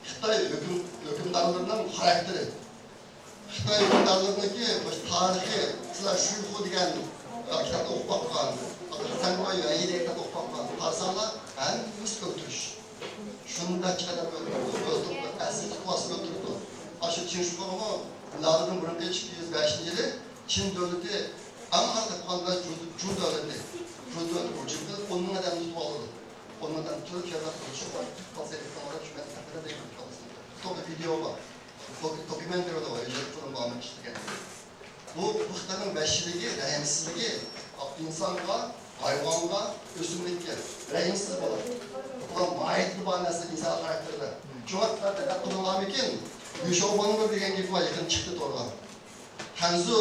خىتاي ھۆكۈم-، ھۆكۈمدارلىرىنىڭ خاراكتېرى. خىتاي ھۆكۈمدارلىرىنىڭكى مۇشۇ تارىخى، سىلەر شۇيخۇ دېگەن، ئە، كىتابنى ئوقۇپ باققان، سەنگۇەي ۋەيي دېگەن كىتابنى ئوقۇپ باققان، قارىساڭلار ھەممىسى ئۆلتۈرۈش. شۇنداق ئادەم ئۆلتۈرۈپ، ئۆلتۈرۈپ، ئەسلى تۇتماستىن ئۆلتۈرۈپتۇ. ئاشۇ چىن شىخۇاڭمۇ مىلادىدىن بۇرۇنقى ئىككى يۈز بەشىنچى يىلى چىن دۆلىتى ئەڭ ئارقىدا قالغان جۇ، جۇ دۆلىتى، جۇ دۆلىتى ھۇجۇم قىلىپ، ئون مىڭ ئادەمنى تۇتۇپ ئالىدۇ. ئون مىڭ ئادەم تۇتۇپ، شۇ يەردە تۇرۇشۇپ، قالسا ئېلىپ قالغان شۇ مەن ھەققىدە دېگەن قالسا. توغرا ۋىدېو بار. دوك-، دوكۇمېنتىرى بار، ئۆزى قولۇم بار ئىشلىگەن. بۇ، بۇ خىتاينىڭ ۋەھشىيلىكى، رەھىمسىزلىكى، ئىنسانغا، ھايۋانغا، ئۆسۈملۈككە رەھىمسىز بولىدۇ. بۇلار ماھىيىتى بار نەرسە، ئىنسان خاراكتېرىدە. شۇڭا دىققەت قىلدىڭلارمىكىن، لۈشياۋباڭبىر دېگەن گېپى بار، يېقىن چىقتى تورغا. خەنزۇ،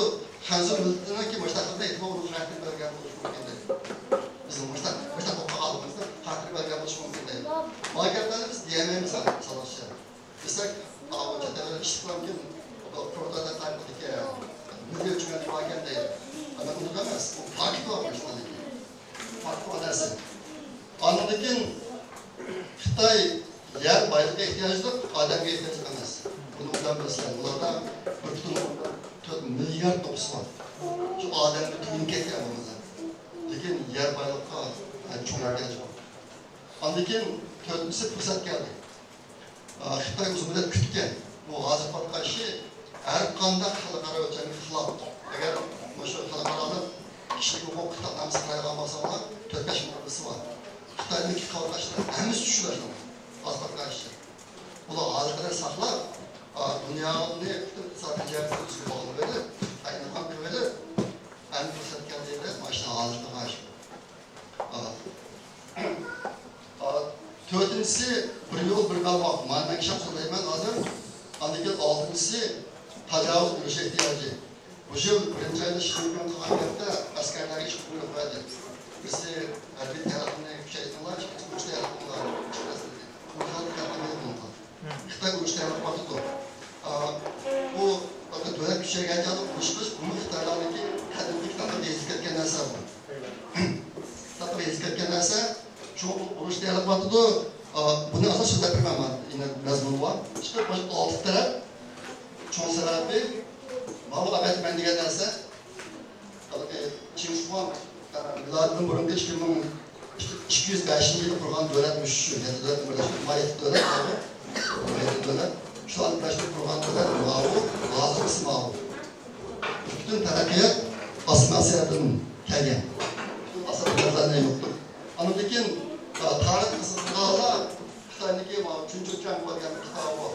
خەنزۇ مىللىتىنىڭكى مۇشۇنداق قىلدى، ئېيتىپ ئۇنىڭ خاراكتېرى بەلگىلەپ بولۇشى مۇمكىن دەيدۇ. بىزنىڭ مۇشۇنداق، مۇشۇنداق بولۇپ قالغانلىقىمىزنى خاراكتېرى بەلگىلەپ بولۇشى مۇمكىن دەيدۇ. مانا گەپلەرنى بىز دېيەلمەيمىز، مىسال ئۈچۈن. دېسەك، ئاۋۇ چەت ئەللەر ئىشلىتىۋالغىن، بۇ كۇرۇتادا تايپىدىكى مىللىي ھۆكۈمەت باركەن دەيدۇ. مەن ئۇنداق ئەمەس، بۇ پاكىت بار بۇ ئىشلاردىكى. پاكىت بار نەرسە. ئاندىن كېيىن خىتاي يەر بايلىقىغا ئېھتىياجلىق، ئادەمگە ئېھتىياجلىق ئەمەس. بۇنى ئوبدان بىلىسىلەر. ئۇلاردا بىر پۈتۈن تۆت مىليارد نوپۇس بار. شۇ ئادەمگە تۈگىنىپ كەتكەن بولمىسا. لېكىن يەر بايلىقىغا، ئە، چوڭ ئېھتىياج بار. ئاندىن كېيىن تۆتىنچىسى پۇرسەت كەلدى. ئا، خىتاي ئۇزۇن مۇددەت كۈتكەن. بۇ ھازىر قىلىۋاتقان ئىشى ھەر قانداق خەلقئارا ئۆلچەمگە خىلاپ. ئەگەر مۇشۇ خەلقئارالىق كىشىلىك ھوقۇق قىتئانامىسىغا قارايدىغان بولساڭلار، تۆت بەش ماددىسى بار. خىتاينىڭكى قىلىۋاتقان ئىشلىرى ھەممىسى چۈشىدۇ شۇنىڭ. ھازىر قىلىۋاتقان ئىشى. بۇلار ھازىرغا قەدەر ساقلاپ، ئا، دۇنيانى پۈتۈن ئىقتىسادىي جەھەتتىن ئۆزىگە باغلىۋېلىپ، قاينىغان قىلىۋېلىپ، ئەمدى پۇرسەت كەلدى دەپ، مانا شۇ ھازىر قىلغان ئىش. ئا، ئا، تۆتىنچىسى، بىر يول، بىر بەلباغ. مانا مەن شەخسەن سۆزلەيمەن ھازىر. ئاندىن كېيىن ئالتىنچىسى، تاجاۋۇز ئۇرۇشى ئېھتىياجى. بۇ يىل بىرىنچى ئايدا شى جىنپىڭ قىلغان گەپتە ئەسكەرلەرگە ئىش بۇيرۇق بەردى. بىزنى ھەربىي تەرەققىينى كۈچەيتىڭلار، ئىككىنچى ئۇرۇش تەرەققىيىڭلار كۈچەيتىڭلار. بۇ خىل گەپلەرنى بۇنىڭغا. خىتاي ئۇرۇش تەييارلىق قىلىۋاتىدۇ. ئا، بۇ دۆلەت كۈچەيگەن چاغدا ئۇرۇش قىلىش، بۇمۇ خىتايلارنىڭكى قەدىمكى كىتابلاردا يېزىلىپ كەتكەن نەرسە بۇ. كىتابلاردا يېزىلىپ كەتكەن نەرسە، شۇ ئۇرۇش تەييارلىق قىلىۋاتىدۇ. ئا، بۇنى ئاساس سۆزلەپ بېرىمەن مەن، يەنە مەزمۇن بار. ئىشقىلىپ، مانا شۇ ئالتە تەرەپ، چوڭ سەۋەبى، ماۋۇ ئەمەلىي مەن دېگەن نەرسە، ھېلىقى چىڭ شىخۇاڭ، ئە، مىلادىدىن بۇرۇنقى ئىككى مىڭ، ئىككى يۈز بەشىنچى يىلى قۇرغان دۆلەت مۇشۇ، يەتتە دۆلەتنى بىرلەشتۈرۈپ، ما يەتتە دۆلەت، يەتتە دۆلەت، شۇلارنى بىرلەشتۈرۈپ قۇرغان دۆلەت ماۋۇ، ھازىرقىسى ماۋۇ. پۈتۈن تەرەققىيات ئاسسىمىلياتسىيەدىن كەلگەن. پۈتۈن ئاسسىمىلياتسىيەدىن يوقتۇر. ئاندىن كېيىن، ئە، تارىخ قىزىقىدىغانلار خىتاينىڭكى ماۋۇ چۈنچۈچۈەن دېگەن كىتابى بار.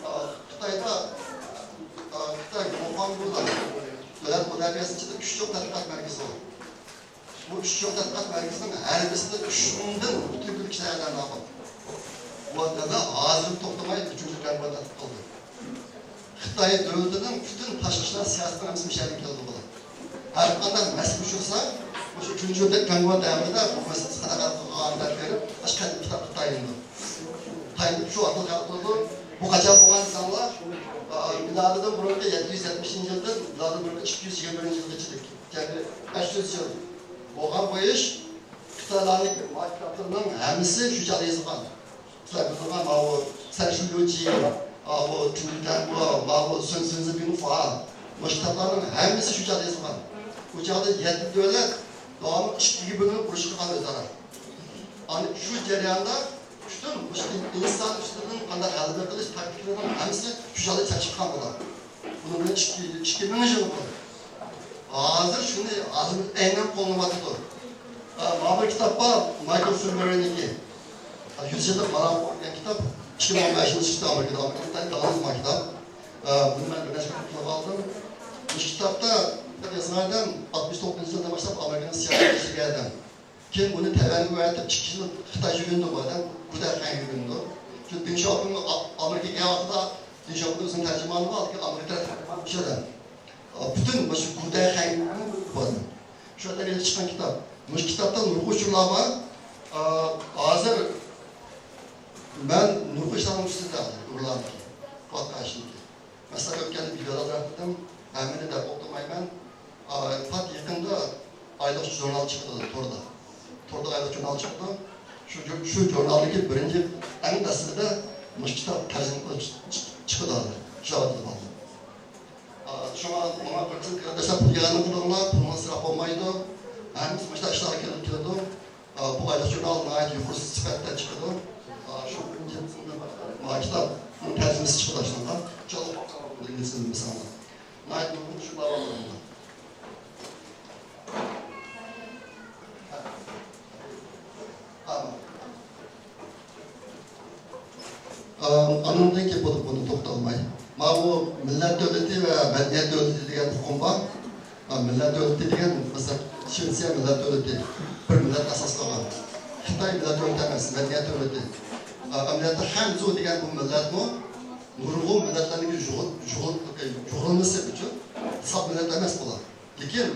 ئە، خىتايدا، ئە، خىتاي گوخۇاڭگۇلار دۆلەت مۇداپىئەسى ئىچىدە ئۈچ چوڭ تەتقىقات مەركىزى بار. بۇ ئۈچ چوڭ تەتقىقات مەركىزىنىڭ ھەربىسىدە ئۈچ مىڭدىن ئۆتۈكلۈك كىشىلەر ئەزا بار. بۇ ئادەملەر ھازىر توختىماي ئۈچىنچى جەڭ بىلەن تەتقىق قىلدى. خىتاي دۆلىتىنىڭ پۈتۈن تاشقى ئىشلار سىياسىتىنىڭ ھەممىسى مۇشۇ يەردىن كېلىدۇ بۇلار. ھەر قانداق مەسىلە ئۇچرىسا، شۇ تۇنجى كەڭگۈەن دەۋرىدە بۇ مەسىلىسى قانداق ھەل قىلغان دەپ بېرىپ، ئاشۇ قەدىم كىتابقا تايىنىدۇ. تايىنىپ شۇ ئارقىلىق ھەل قىلىدۇ. بۇ قاچان بولغان دېسەڭلار، ئا، مىلادىدىن بۇرۇنقى يەتتە يۈز يەتمىشىنچى يىلدىن مىلادىدىن بۇرۇنقى ئىككى يۈز يىگىرمە بىرىنچى يىلغىچىلىك، يەنى بەش يۈز يىل بولغان بۇ ئىش. خىتايلارنىڭ ما كىتابلىرىنىڭ ھەممىسى شۇ چاغدا يېزىلغان. سىلەر بىلىدىغان ماۋۇ سەنشۇليۇجى، ماۋۇ چۈنجۈدەنبۇ، ماۋۇ سۈن سۈنزىبىنفا، مۇشۇ كىتابلارنىڭ ھەممىسى شۇ چاغدا يېزىلغان. ئۇ چاغدا يەتتە دۆلەت داۋاملىق ئىككىگە بۆلۈنۈپ ئۇرۇش قىلغان ئۆزئارا. ئانا شۇ جەرياندا پۈتۈن مۇشۇ ئىنسان ئۈستىدىن قانداق غەلىبە قىلىش تاكتىكىلىرىنىڭ ھەممىسى شۇ چاغدا چاپ چىققان بۇلار. بۇنىڭ بىلەن ئىككى، ئىككى مىڭىنچى يىل بولدى. ھازىر شۇنى ھازىر ئەينەن قوللىنىۋاتىدۇ. ئا، مانا بىر كىتاب بار، مايكل فلورىنىكى. ئا، يۈز يىللىق مانا بۇ دېگەن كىتاب ئىككى مىڭ ئون بەشىنچى يىلدا ئامېرىكىدا ئامېرىكىدا داڭلىق كىتاب. ئا، بۇنى مەن بىر نەچچە كۈن قىلىپ ئالدىم. مۇشۇ كىتابتا يازغان ئادەم ئاتمىش توققۇزىنچى يىلدىن باشلاپ ئامېرىكىنىڭ سىياسىتىنى ئىشلىگەن ئادەم. كېيىن بۇنى تەيۋەنگە ئەۋەتىپ، ئىككى يىل خىتايچە ئۆگەندى بۇ ئادەم. گۇدەخەن ئۆگەندى. شۇ دېڭ شياۋپىڭ ئا-، ئامېرىكىغا كەلگەن ۋاقتىدا دېڭ شياۋپىڭ ئۆزىنىڭ تەرجىمانى بار، لېكىن ئامېرىكا تەرەپ تەرجىمان ئىشلىدى. ئا، پۈتۈن مۇشۇ گۇدەخەن بۇ ئادەم. شۇ يەردە چىققان كىتاب. مۇشۇ كىتابتا نۇرغۇن ئۇچۇرلار بار. ئا، ھازىر مەن نۇرغۇن ئىشلارنىڭ ئۈستىدە ھازىر، ئۇيغۇرلارنىڭكى، قۇۋۋەت قارىشىنىڭكى. مەسىلەن، ئۆتكەندە ۋىدېئولاردا ئېيتتىم، ھەممىنى دەپ ئولتۇرمايمەن. ئا، پات يېقىندا ئايلىق ژۇرنال چىقىدۇ توردا. توردا ئايلىق ژۇرنال چىقىدۇ. شۇ ژۇ-، شۇ ژۇرنالدىكى بىرىنچى، ئەڭ دەسلىپىدە مۇشۇ كىتاب تەرجىمە قىلىپ چىق-، چىق-، چىقىدۇ ھازىر. شۇ ۋاقىتتا بالىلار. ئا، شۇڭا ماڭا بىر قىسىم قېرىنداشلار پۇل ياردەم قىلىڭلار، پۇلىڭىز ئىسراپ بولمايدۇ. ھەممىسى مۇشۇنداق ئىشلارغا كېلىپ كېلىدۇ. ئا، بۇ ئايلىق ژۇرنال ناھايىتى يۇقىرى سۈپەتتە چىقىدۇ. ئا، شۇ بىرىنچى قىسىمدىن باشلاپ، مانا كىتابنىڭ تەرجىمىسى چىقىدۇ شۇنىڭغا. چوڭ ئىنگلىز تىلىدا مىسالغا. ناھايىتى نۇرغۇن شۇ باغلانغان. ئا، ئانىڭدىن كېيىن بولۇپ بۇنى توختالماي. ماۋۇ مىللەت دۆلىتى ۋە مەدەنىيەت دۆلىتى دېگەن ئۇقۇم بار. ئا، مىللەت دۆلىتى دېگەن، مەسىلەن، شىنسىيە مىللەت دۆلىتى، بىر مىللەت ئاساس قىلغان. خىتاي مىللەت دۆلىتى ئەمەس، مەدەنىيەت دۆلىتى. ئا، ئەمەلىيەتتە خەنزۇ دېگەن بۇ مىللەتمۇ نۇرغۇن مىللەتلەرنىڭ يۇغۇ-، يۇغۇ-، يۇغۇرۇلمىسى ئۈچۈن ساپ مىللەت ئەمەس بۇلار. لېكىن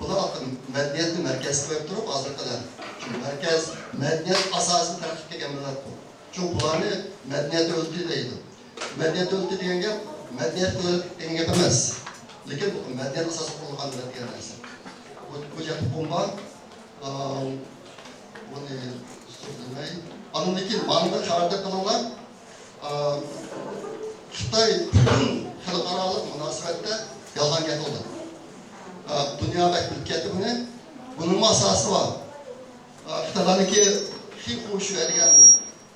بۇلار مەدەنىيەتنى مەركەز قىلىپ تۇرۇپ ھازىرقى دەم. چۈنكى مەركەز، مەدەنىيەت ئاساسىدا تەرەققىي قىلىپ كەلگەن مىللەت بۇ. چۈنكى بۇلارنى مەدەنىيەت دۆلىتى دەيدۇ. مەدەنىيەت دۆلىتى دېگەن گەپ مەدەنىيەت قۇدرەت دېگەن گەپ ئەمەس. لېكىن بۇ مەدەنىيەت ئاساسىدا قۇرۇلغان مىللەت دېگەن نەرسە. بۇ، بۇ جەھەتتە ئۇقۇم بار. ئا، بۇنى سۆزلىمەي. ئاندىن كېيىن ماندىن خەۋەر دەپ قىلىڭلار. ئا، خىتاي پۈتۈن خەلقئارالىق مۇناسىۋەتتە يالغان گەپ قىلدى. ئا، دۇنيا بەك بىلىپ كەتتى بۇنى. بۇنىڭمۇ ئاساسى بار. ئا، خىتايلارنىڭكى خى خۇشۈە دېگەن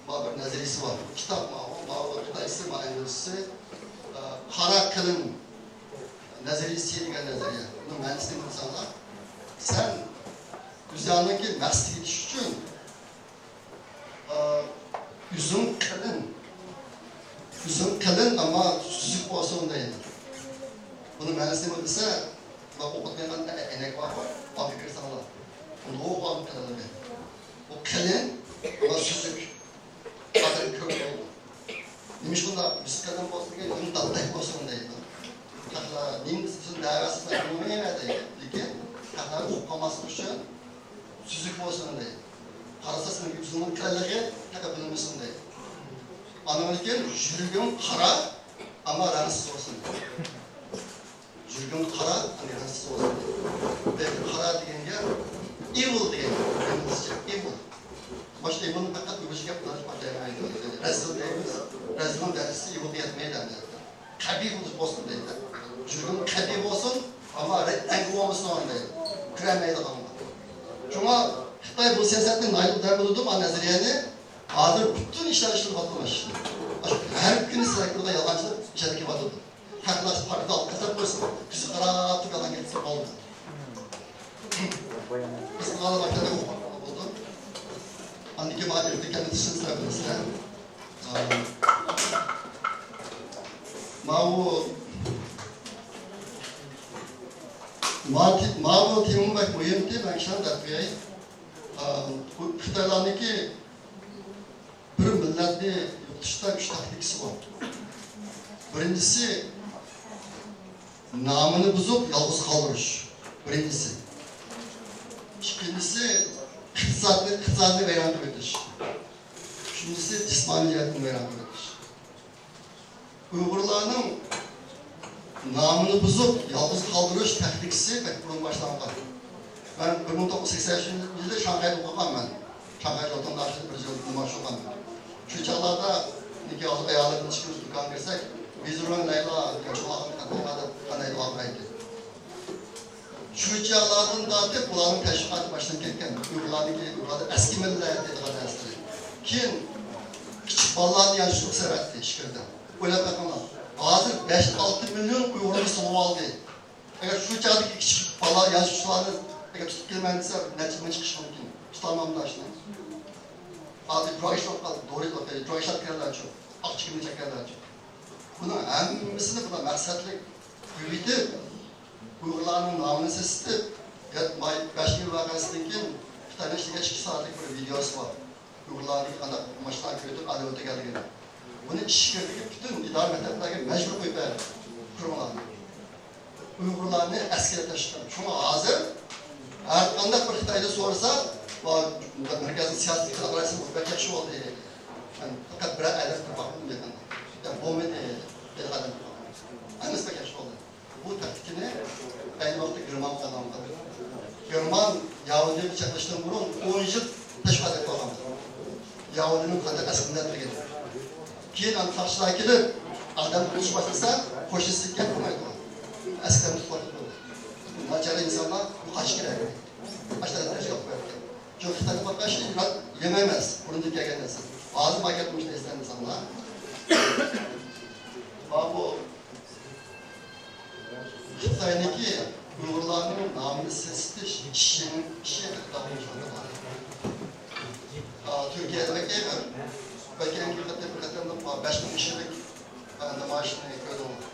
بۇ بىر نەزەرىيىسى بار. كىتاب ماۋۇ، ماۋۇ خىتايچىسى، ماۋۇ ئىنگلىزچىسى. ئا، قارا قېلىن نەزەرىيىسى دېگەن نەزەرىيە. بۇنىڭ مەنىسىنى بىلسەڭلار، سەن ئۆزۈڭنىڭكى مەقسىتىگە يېتىش ئۈچۈن، ئا، ئۆزۈڭ قېلىن، ئۆزۈڭ قېلىن، ئەمما سۈزۈك بولسۇن دەيدۇ. بۇنىڭ مەنىسىنى بىلسە، مانا ئوقۇتمايدىغان ئەينەك بارغۇ، ئاپا كىرسەڭلار. ئۇنى ئوقۇغان قېلىن دەيدۇ. ئۇ قېلىن، ئەمما سۈزۈك. ئادەم كۆپ بولدى. نېمىشقا ئۇنداق بىسكىلىتىم بولسۇن دېگەن، يۇڭ داتتەك بولسۇن دەيدۇ. خەقلەر نېمە دېسە، سىزنى دەۋەرسىز، نېمە دەيدۇ. لېكىن خەقلەر ئۇقۇپ قالماسلىقى ئۈچۈن سۈزۈك بولسۇن دەيدۇ. قارىسا، سىزنىڭ يۈزىڭىزنىڭ قېلىنلىقى خەقلەر بىلمىسۇن دەيدۇ. ئانىڭدىن كېيىن يۈرىكىڭ قارا، ئەمما رەڭسىز بولسۇن. يۈرىكىڭ قارا، ئەمما رەڭسىز بولسۇن. بەلكى قارا دېگەنگە ئىۋىل دېگەن، ئىنگلىزچە ئىۋىل. مانا شۇ ئىۋىلنى پەقەت ئۇيغۇرچە گەپ بىلەن ئىپادىلەيمەن. رەزىل دەيمىز. رەزىلنىڭ دەرىجىسى ئىۋىلغا يەتمەيدۇ ئەمدى. قەبىھ بولسۇن دەيدۇ. يۈرىكىڭ قەبىھ بولسۇن، ئەمما رەڭگى بولمىسۇن دەيدۇ. كۆرەلمەيدىغانغا. شۇڭا خىتاي بۇ سىياسەتنى ناھايىتى ئوبدان بىلىدۇ، مانا نەزەرىيەنى. ھازىر پۈتۈن ئىشلار ئىشلىۋاتىدۇ مانا شۇ. ھەر كۈنى سىلەر كۆرىدىغان يالغانچىلىق ئىشلارغا كېلىۋاتىدۇ. خەقلەر پارتىيە ئالقىشلاپ قويسا، كۆزى قاراپ تۇرۇپ يالغان گەپ بولدى. بىز قالغان ۋاقىتتا ئۇقۇپ بولدۇم. ئاندىن كېيىن ماڭا ئۆتۈپ كەلگەن ئىشنى سىلەر بىلىسىلەر. ماۋۇ، ماۋۇ تېمىمۇ بەك مۇھىم تېما، مەن كىشىلەرنى دەپ قوياي. خىتايلارنىڭكى بىر مىللەتنى يوقىتىشتا ئۈچ تاكتىكىسى بار. بىرىنچىسى، نامىنى بۇزۇپ، يالغۇز قالدۇرۇش. بىرىنچىسى. ئىككىنچىسى، ئىقتىسادنى، ئىقتىسادنى ۋەيران قىلىۋېتىش. ئۈچىنچىسى، جىسمانىي جەھەتتىن ۋەيران قىلىۋېتىش. ئۇيغۇرلارنىڭ نامىنى بۇزۇپ، يالغۇز قالدۇرۇش تاكتىكىسى بەك بۇرۇن باشلانغان. مەن بىر مىڭ توققۇز يۈز سەكسەن ئۈچىنچى يىلى شاڭخەيدا ئوقۇغانمەن. شاڭخەي لوتۇڭداشىدا بىر يىل نېمە ئوقۇغانمەن. شۇ چاغلاردا، نېمىكى، ھازىر ئايالىم ئىككىمىز دۇكانغا كىرسەك، ۋىزىرۋان لەيلا، ياخشى قانداق قانداق دەپ قانداق ئوقۇيدۇ. شۇ چاغلاردىن تارتىپ بۇلارنىڭ تەشۋىقاتى باشلىنىپ كەتكەن. ئۇيغۇرلارنىڭكى، ئۇيغۇرلاردا ئەسكى مىللەت دەيدىغان نەرسىلەر. كېيىن كىچىك بالىلارنى يانچۇقلۇق سەۋەتتى ئىچكىرىدە. ئويلاپ بېقىڭلار. ھازىر بەش ئالتە مىليون ئۇيغۇرنى سوغۇۋالدى. ئەگەر شۇ چاغدىكى كىچىك بالا يانچۇقچىلارنى ئەگەر تۇتۇپ كېلىمەن دېسە، نەچچە مىڭ چىقىشى مۇمكىن. تۇتالمامدۇ ئاشۇنى. ھازىر دروگا ئىشلەپ قالدى، دورا ئىشلەپ، دروگا ئىشلەپ كەلگەنلەرچۇ، ئاق چىكىمنى چەككەنلەرچۇ. بۇنىڭ ھەممىسىنى بۇلار مەقسەتلىك كۆبەيتىپ، ئۇيغۇرلارنىڭ نامىنى سېسىتىپ، ماي بەش مىڭ ۋەقەسىدىن كېيىن خىتاينىڭ ئىچىدە ئىككى سائەتلىك بىر ۋىدېئوسى بار. ئۇيغۇرلارنىڭ قانداق ماشىنا كۆتۈرۈپ ئالىۋېتىۋاتقانلىقىنى. بۇنى ئىچكىرىدىكى پۈتۈن ئىدارە مەكتەپلەرگە مەجبۇر قويۇپ بەردى. كۆرۈڭلار. ئۇيغۇرلارنى ئەسكىگە تاشلىدى. شۇڭا ھازىر ھەر قانداق بىر خىتايدا سورىسا، مەركەزنىڭ سىياسىتىگە قارايسىز، بۇ بەك ياخشى بولدى. مەن پەقەت بىرەر ئادەم كىرىپ باقمىدىم يېقىندا. يا بولمىدى، بىر ئادەم كىرىپ باقمىدى. ھەممىسى بەك ياخشى بولدى. بۇ تاكتىكىنى ئەينى ۋاقىتتا گېرمان قوللانغان. گېرمان ياھۇدىيغا چەكلەشتىن بۇرۇن ئون يىل تەشۋىقات ئېلىپ بارغان. ياھۇدىينىڭ قانداق ئەسكىرىنى ئەتلىگەن. كېيىن ئاندىن ساقچىلار كېلىپ، ئادەم تۇتۇش باشلىسا، قوشنىسى گەپ قىلمايدۇ. ئەسكەرنى تۇتۇپ قويىدۇ. ناچار ئىنسانلار بۇ قاچىش كېرەك. ئاشۇنداق دەرىجىگە ئېلىپ قويۇپتۇ. چۈنكى خىتايدا پارتلاش يېڭى ئەمەس، بۇرۇندىن كەلگەن نەرسە. ھازىر مانا گەپنى مۇشۇنداق ئېسىتەمسەڭلار. مانا بۇ خىتاينىڭكى ئۇيغۇرلارنىڭ نامىنى سېسىتىش ئىشىنىڭ ئىشى خىتاينىڭ ئىشىدا بار. ئا، تۈركىيەدە بەك ئېغىر. بەلكى ئەڭ قېتىم بىر قېتىملىق بار، بەش مىڭ كىشىلىك، ئا، نامايىشنى كۆردۈڭلار.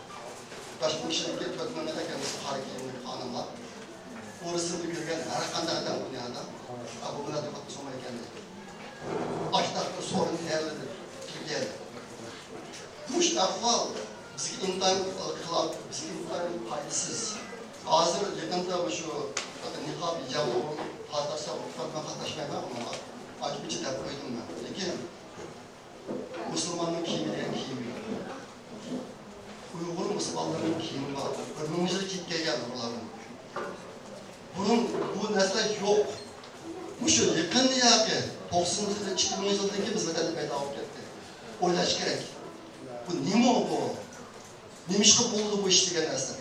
بەش مىڭ كىشىلىككە تۆت مىڭ ئەكەن قارا كىيىملىك خانىملار. ئۇ رەسىمنى كۆرگەن ھەر قانداق ئادەم دۇنيادا، ئا، بۇ بىلەن دىققەت قىلسىڭلار ئىكەن. ئاشۇنداق بىر سورۇن تەييارلىدى تۈركىيەدە. مۇشۇ ئەھۋال بىزگە ئىنتايىن خىلاپ، بىزگە ئىنتايىن پايدىسىز. ھازىر يېقىندا مۇشۇ نىقاب، ھىجاب ئوغرىلىق پارتلاشسا، مەن قاتناشمايمەن ئۇنىڭغا. ئاچقۇچە دەپ قويدۇم مەن. لېكىن مۇسۇلماننىڭ كىيىمى دېگەن كىيىم يوق. ئۇيغۇر مۇسۇلمانلىرىنىڭ كىيىمى بار. بىر مىڭ يىل كىيىپ كەلگەن ئۇلارنىڭ. بۇرۇن بۇ نەرسىلەر يوق. مۇشۇ يېقىندا ياقى توقسىنىنچى يىلى، ئىككى مىڭىنچى يىلدىن كېيىن بىز ۋەتەندە پەيدا بولۇپ كەتتى. ئويلاش كېرەك. بۇ نېمە بۇ؟ نېمىشقا بولىدۇ بۇ ئىش دېگەن نەرسە؟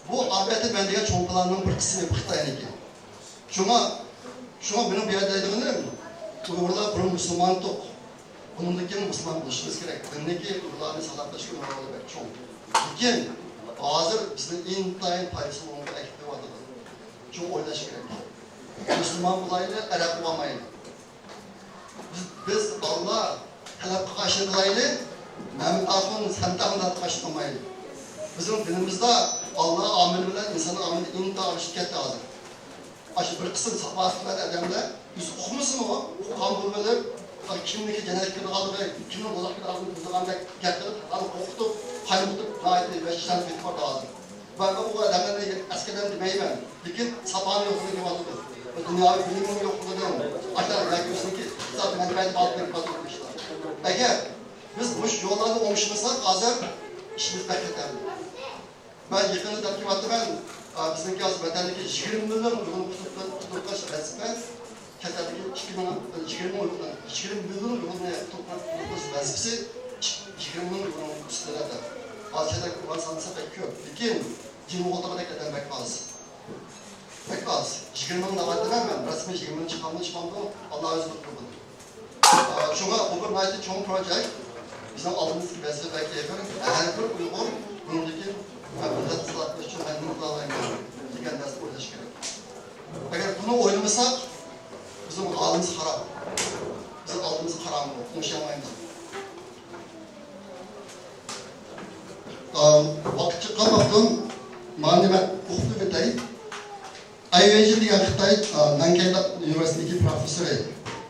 بۇ ئەلۋەتتە مەن دېگەن چوڭ پىلاننىڭ بىر قىسمى، بۇ خىتاينىڭكى. شۇڭا، شۇڭا مېنىڭ بۇ يەردە دەيدىغىنىم، ئۇيغۇرلار بۇرۇن مۇسۇلمان ئىدۇق. بۇنىڭدىن كېيىن مۇسۇلمان بولۇشىمىز كېرەك. دىندىكى ئۇيغۇرلارنى سالاپلاشقا رولى بەك چوڭ. لېكىن ھازىر بىزنى ئىنتايىن پايدىسىز ئورۇنغا ئەكېتىۋاتىدۇ. شۇڭا ئويلاش كېرەك. مۇسۇلمان بولايلى، ئەرەب بولمايلى. بىز، بىز ئاللا تەلەپ قىلغان ئىشنى قىلايلى، مەمەت ئاخۇن سەمەت ئاخۇن تەلەپ قىلغان ئىشنى قىلمايلى. بىزنىڭ دىنىمىزدا ئاللا ئامىلى بىلەن ئىنسان ئامىلى ئىنتايىن ئالىشىپ كەتتى ھازىر. ئاشۇ بىر قىسىم ساپاسىز ئادەملەر ئۆزى ئۇقمىسىمۇ، ئۇققان بولۇۋېلىپ، كىمنىڭكى جەننەتكە كىرىدىغانلىقى، كىمنىڭ دوزاخقا كىرىدىغانلىقىنى بىلىدىغاندەك گەپ قىلىپ، ئۇلارنى قورقۇتۇپ، قايمۇقۇتۇپ، ناھايىتى ۋەھشىيانە كېتىپ بارىدۇ ھازىر. مەن بۇ ئادەملەرنى ئەسكىدەن دېمەيمەن، لېكىن ساپانى يوقلىدىن كېلىۋاتىدۇ. بۇ دۇنياۋى بىلىمنىڭ يوقلۇقىدىن، ئاشۇنداق ياكى ئۆزىنىڭكى ئىقتىساد مەنپەئەتى بار دېگەن ئىشلار. ئەگەر بىز مۇشۇ يوللارنى ئوڭشىمىساق، ھازىر ئىشىمىز بەك خەتەرلىك. مەن يېقىندا دەپ كېلىۋاتىمەن، ئا، بىزنىڭكى ھازىر ۋەتەندىكى يىگىرمە مىليون ئۇيغۇرنى قۇتۇلدۇرۇپ، قۇتۇلدۇرۇش ۋەزىپە چەت ئەلدىكى ئىككى مىڭ، يىگىرمە مىليون، يىگىرمە مىليون ئۇيغۇرنى قۇتۇلدۇرۇش ۋەزىپىسى يىگىرمە مىليون ئۇيغۇرنىڭ ئۈستىدە. ھازىر چەت ئەلدىكى ئۇيغۇرلارنى سانىسا بەك كۆپ، لېكىن جىڭ غوتىغىدەك ئادەم بەك ئاز. بەك ئاز. يىگىرمە مىڭ دەۋاتىمەن مەن، رەسمىي يىگىرمە مىڭ چىقامدۇ، چىقمامدۇ، ئاللا ئۆزى بىلىدۇ. ئا، شۇڭا بۇ بىر ناھايىتى چوڭ پروژېكت. بىزنىڭ ئالدىمىزدىكى ۋەزىپە بەك ئېغىر. ھەر بىر ئۇيغۇر بۇنىڭدىكى مەن مىللەتنى ساقلاش ئۈچۈن مەن نېمە قىلالايمەن دېگەن نەرسىنى ئويلاش كېرەك. ئەگەر بۇنى ئويلىمىساق، بىزنىڭ ھالىمىز خاراب. بىزنىڭ ئالدىمىز قاراڭغۇ، ئوڭشىيالمايمىز. ئا، ۋاقىت چىققان ۋاقتىم، مانا مەن ئوقۇپ ئۆتەي. ئەي ۋېيجىن دېگەن خىتاي، ئا، نەنكەي ئۇنىۋېرسىتېتىدىكى پروفېسسورى.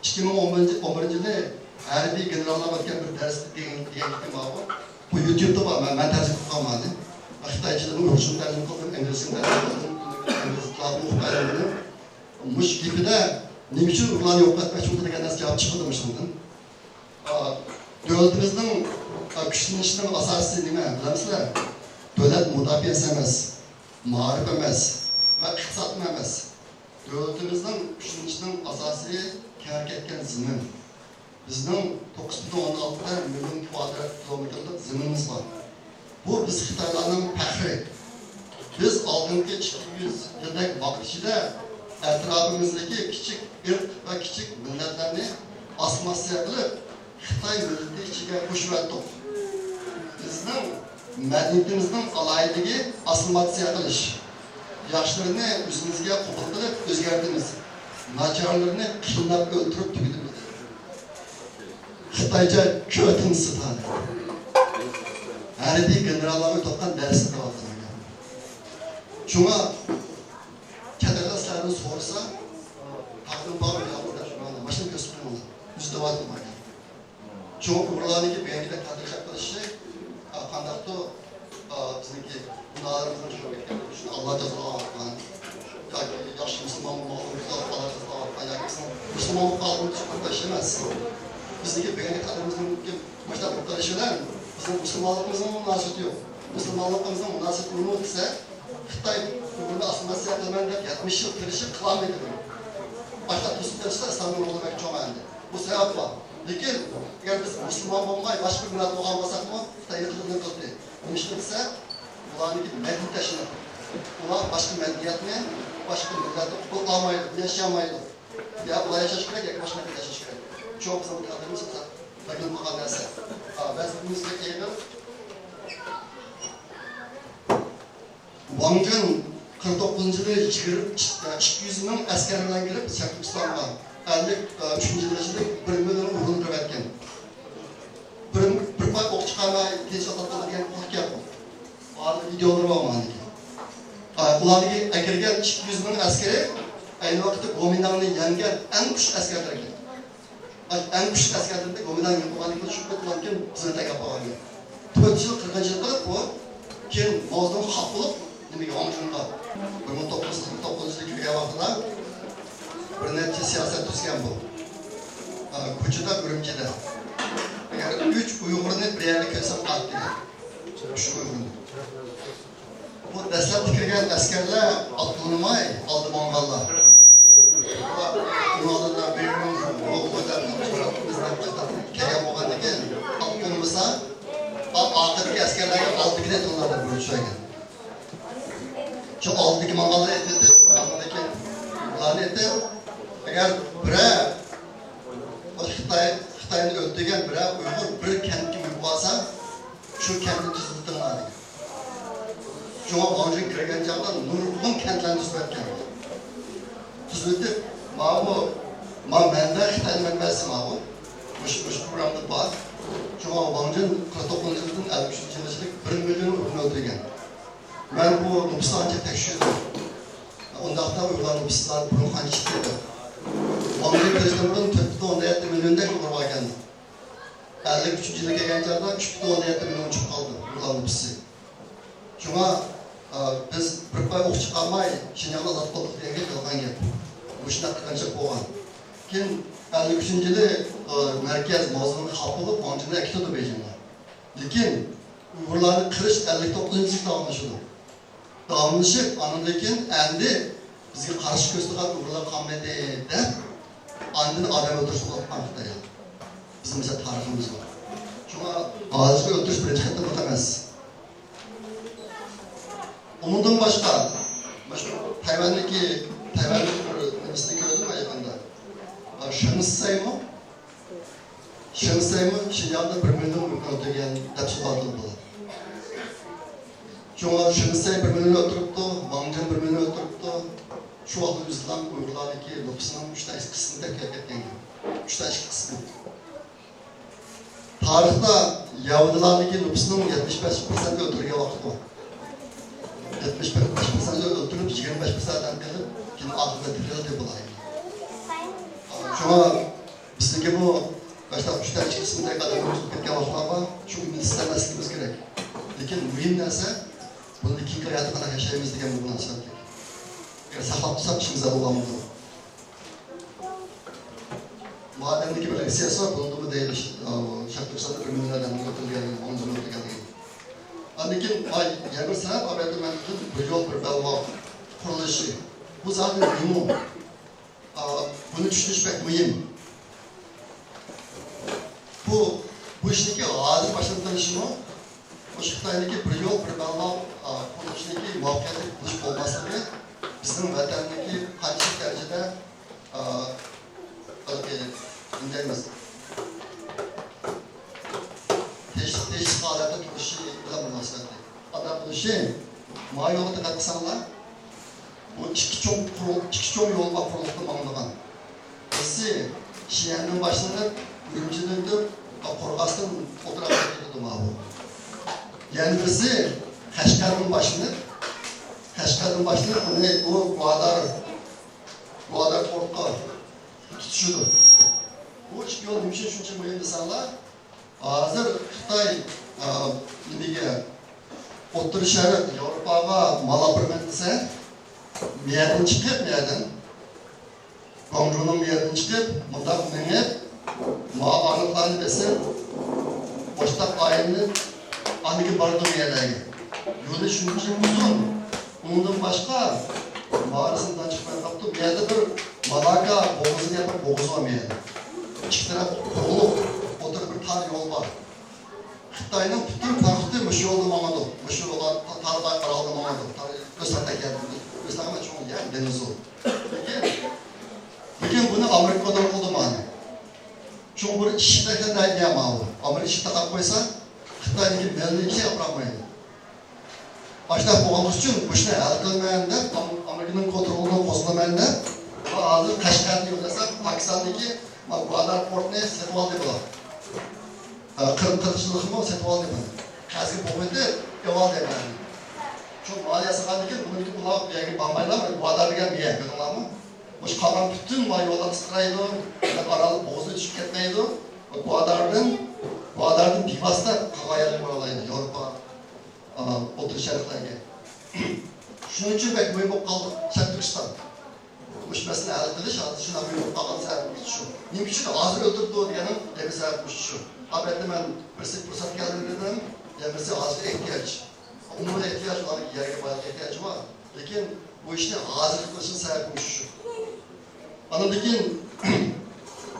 ئىككى مىڭ ئون بىرىنچى، ئون بىرىنچى يىلى ھەربىي گېنېراللار ئۆتكەن بىر دەرس دېگەن، دېگەن كىتابى بارغۇ. بۇ يۇتيۇبتا بار، مەن، مەن تەرجىمە قىلغان مانا. خىتايچىدىن ئۇيغۇرچىغا تەرجىمە قىلدىم، ئىنگلىزچىدىن تەرجىمە قىلدىم، ئىنگلىزچىدىن ئوقۇپ بەردىم بۇنى. مۇشۇ گېپىدە نېمە ئۈچۈن ئۇيغۇرلارنى يوق قىلىپ ئەتمەكچى بولدى دېگەن نەرسە جاۋاب چىقمىدى مۇشۇنىڭدىن. ئا، دۆلىتىمىزنىڭ، ئا، كۈچلىنىشىنىڭ ئاساسى نېمە بىلەمسىلەر؟ دۆلەت مۇداپىئەسى ئەمەس، مائارىپ ئەمەس ۋە ئىقتىسادمۇ ئەمەس. دۆلىتىمىزنىڭ كۈچلىنىشىنىڭ ئاساسى كەڭرى كەتكەن زېمىن. بىزنىڭ توققۇز پۈتۈن ئوندىن ئالتە مىليون كىۋادرات كىلومېتىرلىق زېمىنىمىز بار. بۇ بىز خىتايلارنىڭ پەخرى. بىز ئالدىنقى ئىككى يۈز يىلدەك ۋاقىت ئىچىدە ئەتراپىمىزدىكى كىچىك ئىرق ۋە كىچىك مىللەتلەرنى ئاسسىمىلياتسىيە قىلىپ، خىتاي مىللىتى ئىچىگە قوشۇۋەتتۇق. بىزنىڭ مەدەنىيىتىمىزنىڭ ئالاھىدىلىكى ئاسسىمىلياتسىيە قىلىش. ياخشىلىرىنى ئۆزىمىزگە قوبۇل قىلىپ ئۆزگەرتىمىز. ناچارلىرىنى قىيناپ ئۆلتۈرۈپ تۈگىتىمىز. خىتايچە كۆتۈن ستالىن. ھەربىي گېنېراللارغا ئۆتۈۋاتقان دەرسنى دەۋاتىمەن. شۇڭا چەت ئەللەر سىلەردىن سورىسا، تاغدىن باغ ياغدى دەپ شۇڭا ماشىنا كۆرسىتىپ قويۇڭلار. يۈز دەۋاتىمەن. شۇڭا ئۇيغۇرلارنىڭكى بەيگىدە تەتقىقات قىلىشى، ئا، قانداقتۇ، ئا، بىزنىڭكى گۇناھلىرىمىزنى كەچۈرۈپ كەتكەن ئۈچۈن ئاللا جازالاۋاتقان ياكى ياخشى مۇسۇلمان بولمىغان ئۈچۈن ئاللا جازالاۋاتقان ياكى بىزنىڭ مۇسۇلمان بولۇپ قالغىنىمىز ئۈچۈن قىلىپ ئىش ئەمەس. بىزنىڭكى بەيگىدە تەتقىقاتىمىزنىڭكى مۇشۇنداق بولۇپ قېلىشى بىلەن بىزنىڭ مۇسۇلمانلىقىمىزنىڭ مۇناسىۋىتى يوق. مۇسۇلمانلىقىمىزنىڭ مۇناسىۋىتى نېمە دېسە، خىتاي ئۇيغۇرنى ئاسسىمىلياتسىيە قىلىمەن دەپ يەتمىش يىل تىرىشىپ قىلالمىدى بۇنى. باشلاپ توسۇپ بېرىشتا ئىسلامنىڭ رولى بەك چوڭ ئەمدى. بۇ سەۋەب بار. لېكىن ئەگەر بىز مۇسۇلمان بولماي، باشقا بىر مىللەت بولغان بولساقمۇ، خىتاي يىقىلغىنى قىلدى. نېمىشقا دېسە، ئۇلارنىڭكى مەدەنىيىتى تەشنە. ئۇلار باشقا مەدەنىيەتنى، باشقا مىللەتنى قوبۇل قىلالمايدۇ، ياشىيالمايدۇ. يا ئۇلار ياشاش كېرەك، ياكى باشقا مىللەت ياشاش كېرەك. شۇڭا بىزنىڭ تەقدىرىمىز بەك قالغان نەرسە. ۋەزىپىمىز بەك ئېغىر. ۋاڭ جېن قىرىق توققۇزىنچى يىلى يىگىرمە، ئىككى يۈز مىڭ ئەسكەر بىلەن كىرىپ، شەرقىي تۈركىستانغا ئەللىك ئۈچىنچى يىلى بىر مىليون ئۇيغۇرنى ئۆلتۈرۈۋەتكەن. بىر، بىر پاي ئوق چىقارماي تىنچ ياتاتتۇق دېگەن قۇر گەپ بۇ. بارلىق ۋىدىيولىرى بار ماندىكى. ئۇلارنىڭكى ئەكىرگەن ئىككى يۈز مىڭ ئەسكىرى ئەينى ۋاقىتتا گومىنداڭنى يەڭگەن ئەڭ كۈچلۈك ئەسكەرلەر ئىكەن. ئەڭ كۈچلۈك ئەسكەرلىرىنى گومىنداڭ يوقىغاندىن كېيىن شۇ پېتىدىن كېيىن بىزنى تەگەپ قالغان گەپ. تۆت يىل قىرغىنچىلىق قىلىپ، بۇ كېيىن ماۋزېدۇڭغا خاپا بولۇپ، نېمىگە، ۋاڭ جېنغا بىر مىڭ توققۇز يۈز قىرىق توققۇزىنچى يىلى كىرگەن ۋاقتىدا بىر نەچچە سىياسەت تۈزگەن بۇ. ئا، كوچىدا، ئۈرۈمچىدە. ئەگەر ئۈچ ئۇيغۇرنى بىر يەردە كۆرسەم ئات دېگەن. ئۈچ ئۇيغۇرنى. بۇ دەسلەپتە كىرگەن ئەسكەرلەر ئات مىنمەي ئالدى ماڭغانلار. ئۇنىڭ ئالدىدا بىر مىڭ بۇ، بۇ دەپ بىزنى كەلگەن بولغاندىن كېيىن، ئات مىنمىسا، ئا-، ئارقىدىكى ئەسكەرلەرگە ئالدىدىكىنى ئېتىڭلار دەپ بۇيرۇق چۈشۈرگەن. شۇ ئالدىدىكى ماڭغانلار ئېتىپ، ئارقىدىكى ئۇلارنى ئېتىپ، ئەگەر بىرەر خىتاي، خىتاينى ئۆلتۈرگەن بىرەر ئۇيغۇر بىر كەنتكە مېڭىپ قالسا، شۇ كەنتنى تۈزىتىڭلار دېگەن. شۇڭا ۋاڭ جېن كىرگەن چاغدا نۇرغۇن كەنتلەرنى تۈزۈۋەتكەن. تۈزۈۋېتىپ، ماۋۇ، ما مەنبە خىتاي مەنبەسى ماۋۇ. مۇشۇ، مۇشۇ پروگراممىدا بار. شۇڭا ۋاڭ جېن قىرىق توققۇزىنچى يىلدىن ئەللىك ئۈچىنچى يىلغىچە بىر مىليون ئۇيغۇرنى ئۆلتۈرگەن. مەن بۇ نوپۇسنى ئانچە تەكشۈردۈم. ئۇنداقتا ئۇيغۇرلار نوپۇسلار بۇرۇن قانچە ئىدى؟ ۋاڭ جېن كىرىشتىن بۇرۇن تۆت پۈتۈن ئوندىن يەتتە مىليوندەك ئۇيغۇر بار ئىكەن. ئەللىك ئۈچىنچى يىلى كەلگەن چاغدا ئۈچ پۈتۈن ئوندىن يەتتە مىليون چىقىپ قالدى ئۇيغۇرلار نوپۇسى. شۇڭا، ئا، بىز بىر پاي ئوق چىقارماي شىنجاڭنى ئازاد قىلدۇق دېگەن گەپ يالغان گەپ. مۇشۇنداق قىرغىنچىلىق بولغان. كېيىن ئەللىك ئۈچىنچى يىلى، ئا، مەركەز ماۋزېدۇڭغا خاپا بولۇپ، ۋاڭ جېننى ئەكېتىدۇ بېيجىڭغا. لېكىن ئۇيغۇرلارنى قىرىش ئەللىك توققۇزىنچى يىلى داۋاملىشىدۇ. داۋاملىشىپ، ئاندىن كېيىن ئەمدى بىزگە قارشى كۆرسىتىدىغان ئۇيغۇرلار قالمىدى دەپ، ئاندىن ئادەم ئۆلتۈرۈشكە ئۇرۇنغان خىتايلار. بىزنىڭ مىسال تارىخىمىز بار. شۇڭا ھازىرقى ئۆلتۈرۈش بىرىنچى قېتىم بۇ ئەمەس. ئۇنىڭدىن باشقا، مۇشۇ تەيۋەندىكى، تەيۋەندىكى بىر نېمىسىنى كۆردۈم يېقىندا. شېڭ شىسەيمۇ؟ شېڭ شىسەيمۇ شىنجاڭدا بىر مىليون ئۇيغۇر ئۆلتۈرگەن دەپ سوئال قىلدىلار. شۇڭا شېڭ شىسەي بىر مىليون ئۆلتۈرۈپتۇ، ۋاڭ جېن بىر مىليون ئۆلتۈرۈپتۇ. شۇ ۋاقىتتا ئۆزلەرنىڭ ئۇيغۇرلاردىكى نوپۇسىنىڭ ئۈچتىن ئىككى قىسمىنى تەشكىل قىلىپ كەتكەن. ئۈچتىن ئىككى قىسمى. تارىختا يەھۇدىيلاردىكى نوپۇسنىڭ يەتمىش بەش پىرسەنتى ئۆلتۈرگەن ۋاقتى بار. يەتمىش بەش پىرسەنتى ئۆلتۈرۈپ، يىگىرمە بەش پىرسەنتى ئەمدى قېلىپ، كېيىن ئاخىرىدا تىرىلدى بۇلار. شۇڭا بىزنىڭكى بۇ باشتا ئۈچتىن ئىككى قىسمىدەك ئادەملىرىمىز ئۆلۈپ كەتكەن ۋاقىتلار بار. شۇ ئۈمىدنى ئىستەمەسلىكىمىز كېرەك. لېكىن مۇھىم نەرسە، بۇندىن كېيىنكى ھاياتتا قانداق ياشايمىز دېگەن بۇ مۇناسىۋەتلىك. ئەگەر ساقلاپ تۇرساق، ئىشىمىز ھەل بولالمايدۇ. بىر لېكسىيەسى بار، بۇنىڭدىمۇ دەيلى، ئۇ، شەرقىي تۈركىستاندا بىر مىليون ئادەمنى ئۆلتۈرگەن، ئون مىليون ئۆلتۈرگەن دېگەن. ئاندىن كېيىن، ئاي، يەنە بىر سەۋەب، ئابەتتە مەن بىر يول، بىر بەلباغ قۇرۇلۇشى. بۇ زادى نېمە؟ ئا، بۇنى چۈشىنىش بەك مۇھىم. بۇ، بۇ ئىشنىڭكى ھازىر باشلىنىۋاتقان ئىشىمۇ، مۇشۇ خىتاينىڭكى بىر يول، بىر بەلباغ، ئا، قۇرۇلۇشىنىڭكى مۇۋەپپەقىيەتلىك بولۇش بولماسلىقى بىزنىڭ ۋەتەننىڭكى قانچىلىك دەرىجىدە، ئا، بەلكى، نېمە دەيمىز، تېش-، تېشىق ھالەتتە تۇرۇشى بىلەن مۇناسىۋەتلىك. ئانداق بولۇشى، ما يولغا دىققەت قىلساڭلار، بۇ ئىككى چوڭ قۇرۇق، ئىككى چوڭ يول بار قۇرۇقلۇقتا ماڭىدىغان. بىرسى شىئەندىن باشلىنىپ، ئۈرۈمچىدىن ئۆتۈپ، قورغاستىن ئوتتۇرا ئەتراپقا كېتىدۇ ماۋۇ. يەنە بىرسى قەشقەردىن باشلىنىپ، قەشقەردىن باشلىنىپ، ئۇنى ئۇ گۇۋادار، گۇۋادار پورتقا تۇتىشىدۇ. بۇ ئىككى يول نېمە ئۈچۈن شۇنچە مۇھىم دېسەڭلار، ھازىر خىتاي، ئا، نېمىگە، ئوتتۇرا شەرق، ياۋروپاغا مال ئاپىرىمەن دېسە، مۇ يەردىن چىقىپ، مۇ يەردىن، گۇاڭجۇنىڭ مۇ يەردىن چىقىپ، مۇنداق مېڭىپ، ما ئارىلىقلارنى بېسىپ، بوشتاق ئايلىنىپ، ئاندىن كېيىن بارىدۇ مۇ يەرلەرگە. يولى شۇنچە ئۇزۇن. ئۇنىڭدىن باشقا، مارىسىدىن چىقماي قاپتۇ. بۇ يەردە بىر مالاكا بوغۇزى دېگەن بىر بوغۇز بار بۇ يەردە. ئىككى تەرەپ قۇرۇق، ئوتتۇرىدا بىر تار يول بار. خىتاينىڭ پۈتۈن پاراخوتى مۇشۇ يولدا ماڭىدۇ. مۇشۇ يولغا تا-، تارباي ئارالدا ماڭىدۇ. تار-، ئۆستەڭ تەكەردە. ئۆستەڭ ئەمەس، چوڭ يەر، دېڭىز ئۇ. لېكىن، لېكىن بۇنى ئامېرىكا كونترول قىلىدۇ مانا. چوڭ بىر ئىشىك تەكلەندە يەر ماۋۇ. ئامېرىكا ئىشىك تاقاپ قويسا، خىتاينىڭكى مېلىنى ئىچىگە ئاپىرالمايدۇ. ئاشۇنداق بولغانلىقى ئۈچۈن بۇ ئىشنى ھەل قىلىمەن دەپ، ئام-، ئامېرىكىنىڭ كونترولىدىن قوزغىلىمەن دەپ، ھازىر قەشقەردىن يوللىسام، پاكىستاندىكى ما گۇۋادار پورتىنى سېتىۋالدى بۇلار. ھە، قىرىق، قىرىق يىللىقمۇ سېتىۋالدى بۇنى. قەرزگە بوغۇۋېتىپ، ئېۋالدى ئەمدى. شۇ مال ياسىغاندىن كېيىن بۇنىڭكى بۇلار بۇ يەرگە بارمايلا، گۇۋادار دېگەن بۇ يەر، بىلدىڭلارمۇ؟ مۇشۇ قالغان پۈتۈن ما يوللار قىسقىرايدۇ، ئارال بوغۇزى ئۆچۈپ كەتمەيدۇ. گۇۋاداردىن، گۇۋاداردىن بىۋاسىتە قالغان يەرگە بارالايدۇ. ياۋروپا، ئا، ئوتتۇرا شەرقلەرگە. شۇنىڭ ئۈچۈن بەك مۇھىم بولۇپ قالدى شەرقىي تۈركىستان. مۇشۇ مەسىلىنى ھەل قىلىش ھازىر شۇنداق مۇھىم بولۇپ قالغان سەۋەبىمىز شۇ. نېمە ئۈچۈن ھازىر ئۆلتۈردى دېگەننىڭ يەنە سەۋەبى مۇشۇ شۇ. ئەلۋەتتە مەن بىرسى پۇرسەت كەلدى دېدىم، يەنە بىرسى ھازىر ئېھتىياج. ئومۇمىي ئېھتىياج، ئۇلارنىڭ يەرگە بايلىققا ئېھتىياجى بار. لېكىن بۇ ئىشنى ھازىر قىلىشنىڭ سەۋەبى مۇشۇ شۇ. ئاندىن كېيىن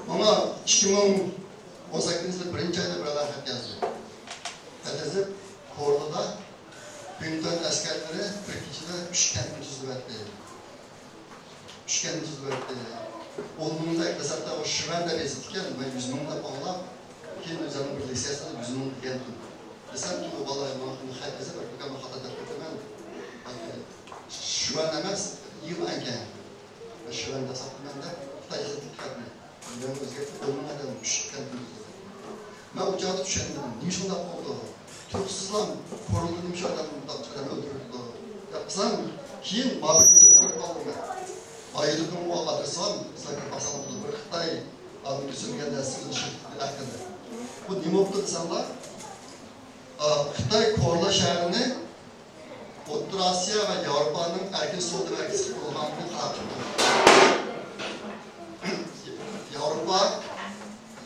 ماڭا ئىككى مىڭ ئون سەككىزىنچى يىلى بىرىنچى ئايدا بىر ئادەم خەت يازدى. خەت يېزىپ، كورلىدا بىڭتۈەن ئەسكەرلىرى بىر كېچىدە ئۈچ كەنتنى تۈزۈۋەتتى. ئۈچ كەنتنى تۈزۈۋەتتى. ئون مىڭدەك، دەسلەپتە ئۇ شىۋەن دەپ يېزىپتىكەن، مەن يۈز مىڭ دەپ ئاڭلاپ، كېيىن ئۆزۈمنىڭ بىر لېكسىيەسىدا يۈز مىڭ دېگەنتىم. دېسەم، ئۇ بالا ماڭا خەت يېزىپ، ئەپرىكامدا خاتا دەپ كېتىمەن. شىۋەن ئەمەس، يىڭ ئەنكەن. شىۋەن دەپ ساپتىمەن دەپ، خىتايچە يېزىپ خەتنى. مەن ئۆزگەرتىپ، ئون مىڭ ئادەم چۈشكەن. مەن ئۇ چاغدا چۈشەنمىدىم. نېمە شۇنداق بولدى؟ تۇيۇقسىزلا كورلىدا نېمە شۇ ئادەم، مۇنداق ئادەم ئۆلتۈرۈلدى؟ دەپ قىلسام، كېيىن ماۋۇ يۇتۇبنى كۆرۈپ قالدىم مەن. ماۋۇ يۇتۇبنىڭ ئۇ ئادرېسى بار، سىلەر كىرىپ باقساڭلار بولىدۇ. بىر خىتاي ئادىمى تۈزۈلگەن نەرسە ئىشلىتىلدى ھەققىدە. بۇ نېمە بوپتۇ دېسەڭلار، ئا، خىتاي كورلا شەھىرىنى ئوتتۇرا ئاسىيا ۋە ياۋروپانىڭ ئەركىن سودا مەركىزى قىلىپ قۇرۇلغانلىقىنى قارار قىلدى. ياۋروپا،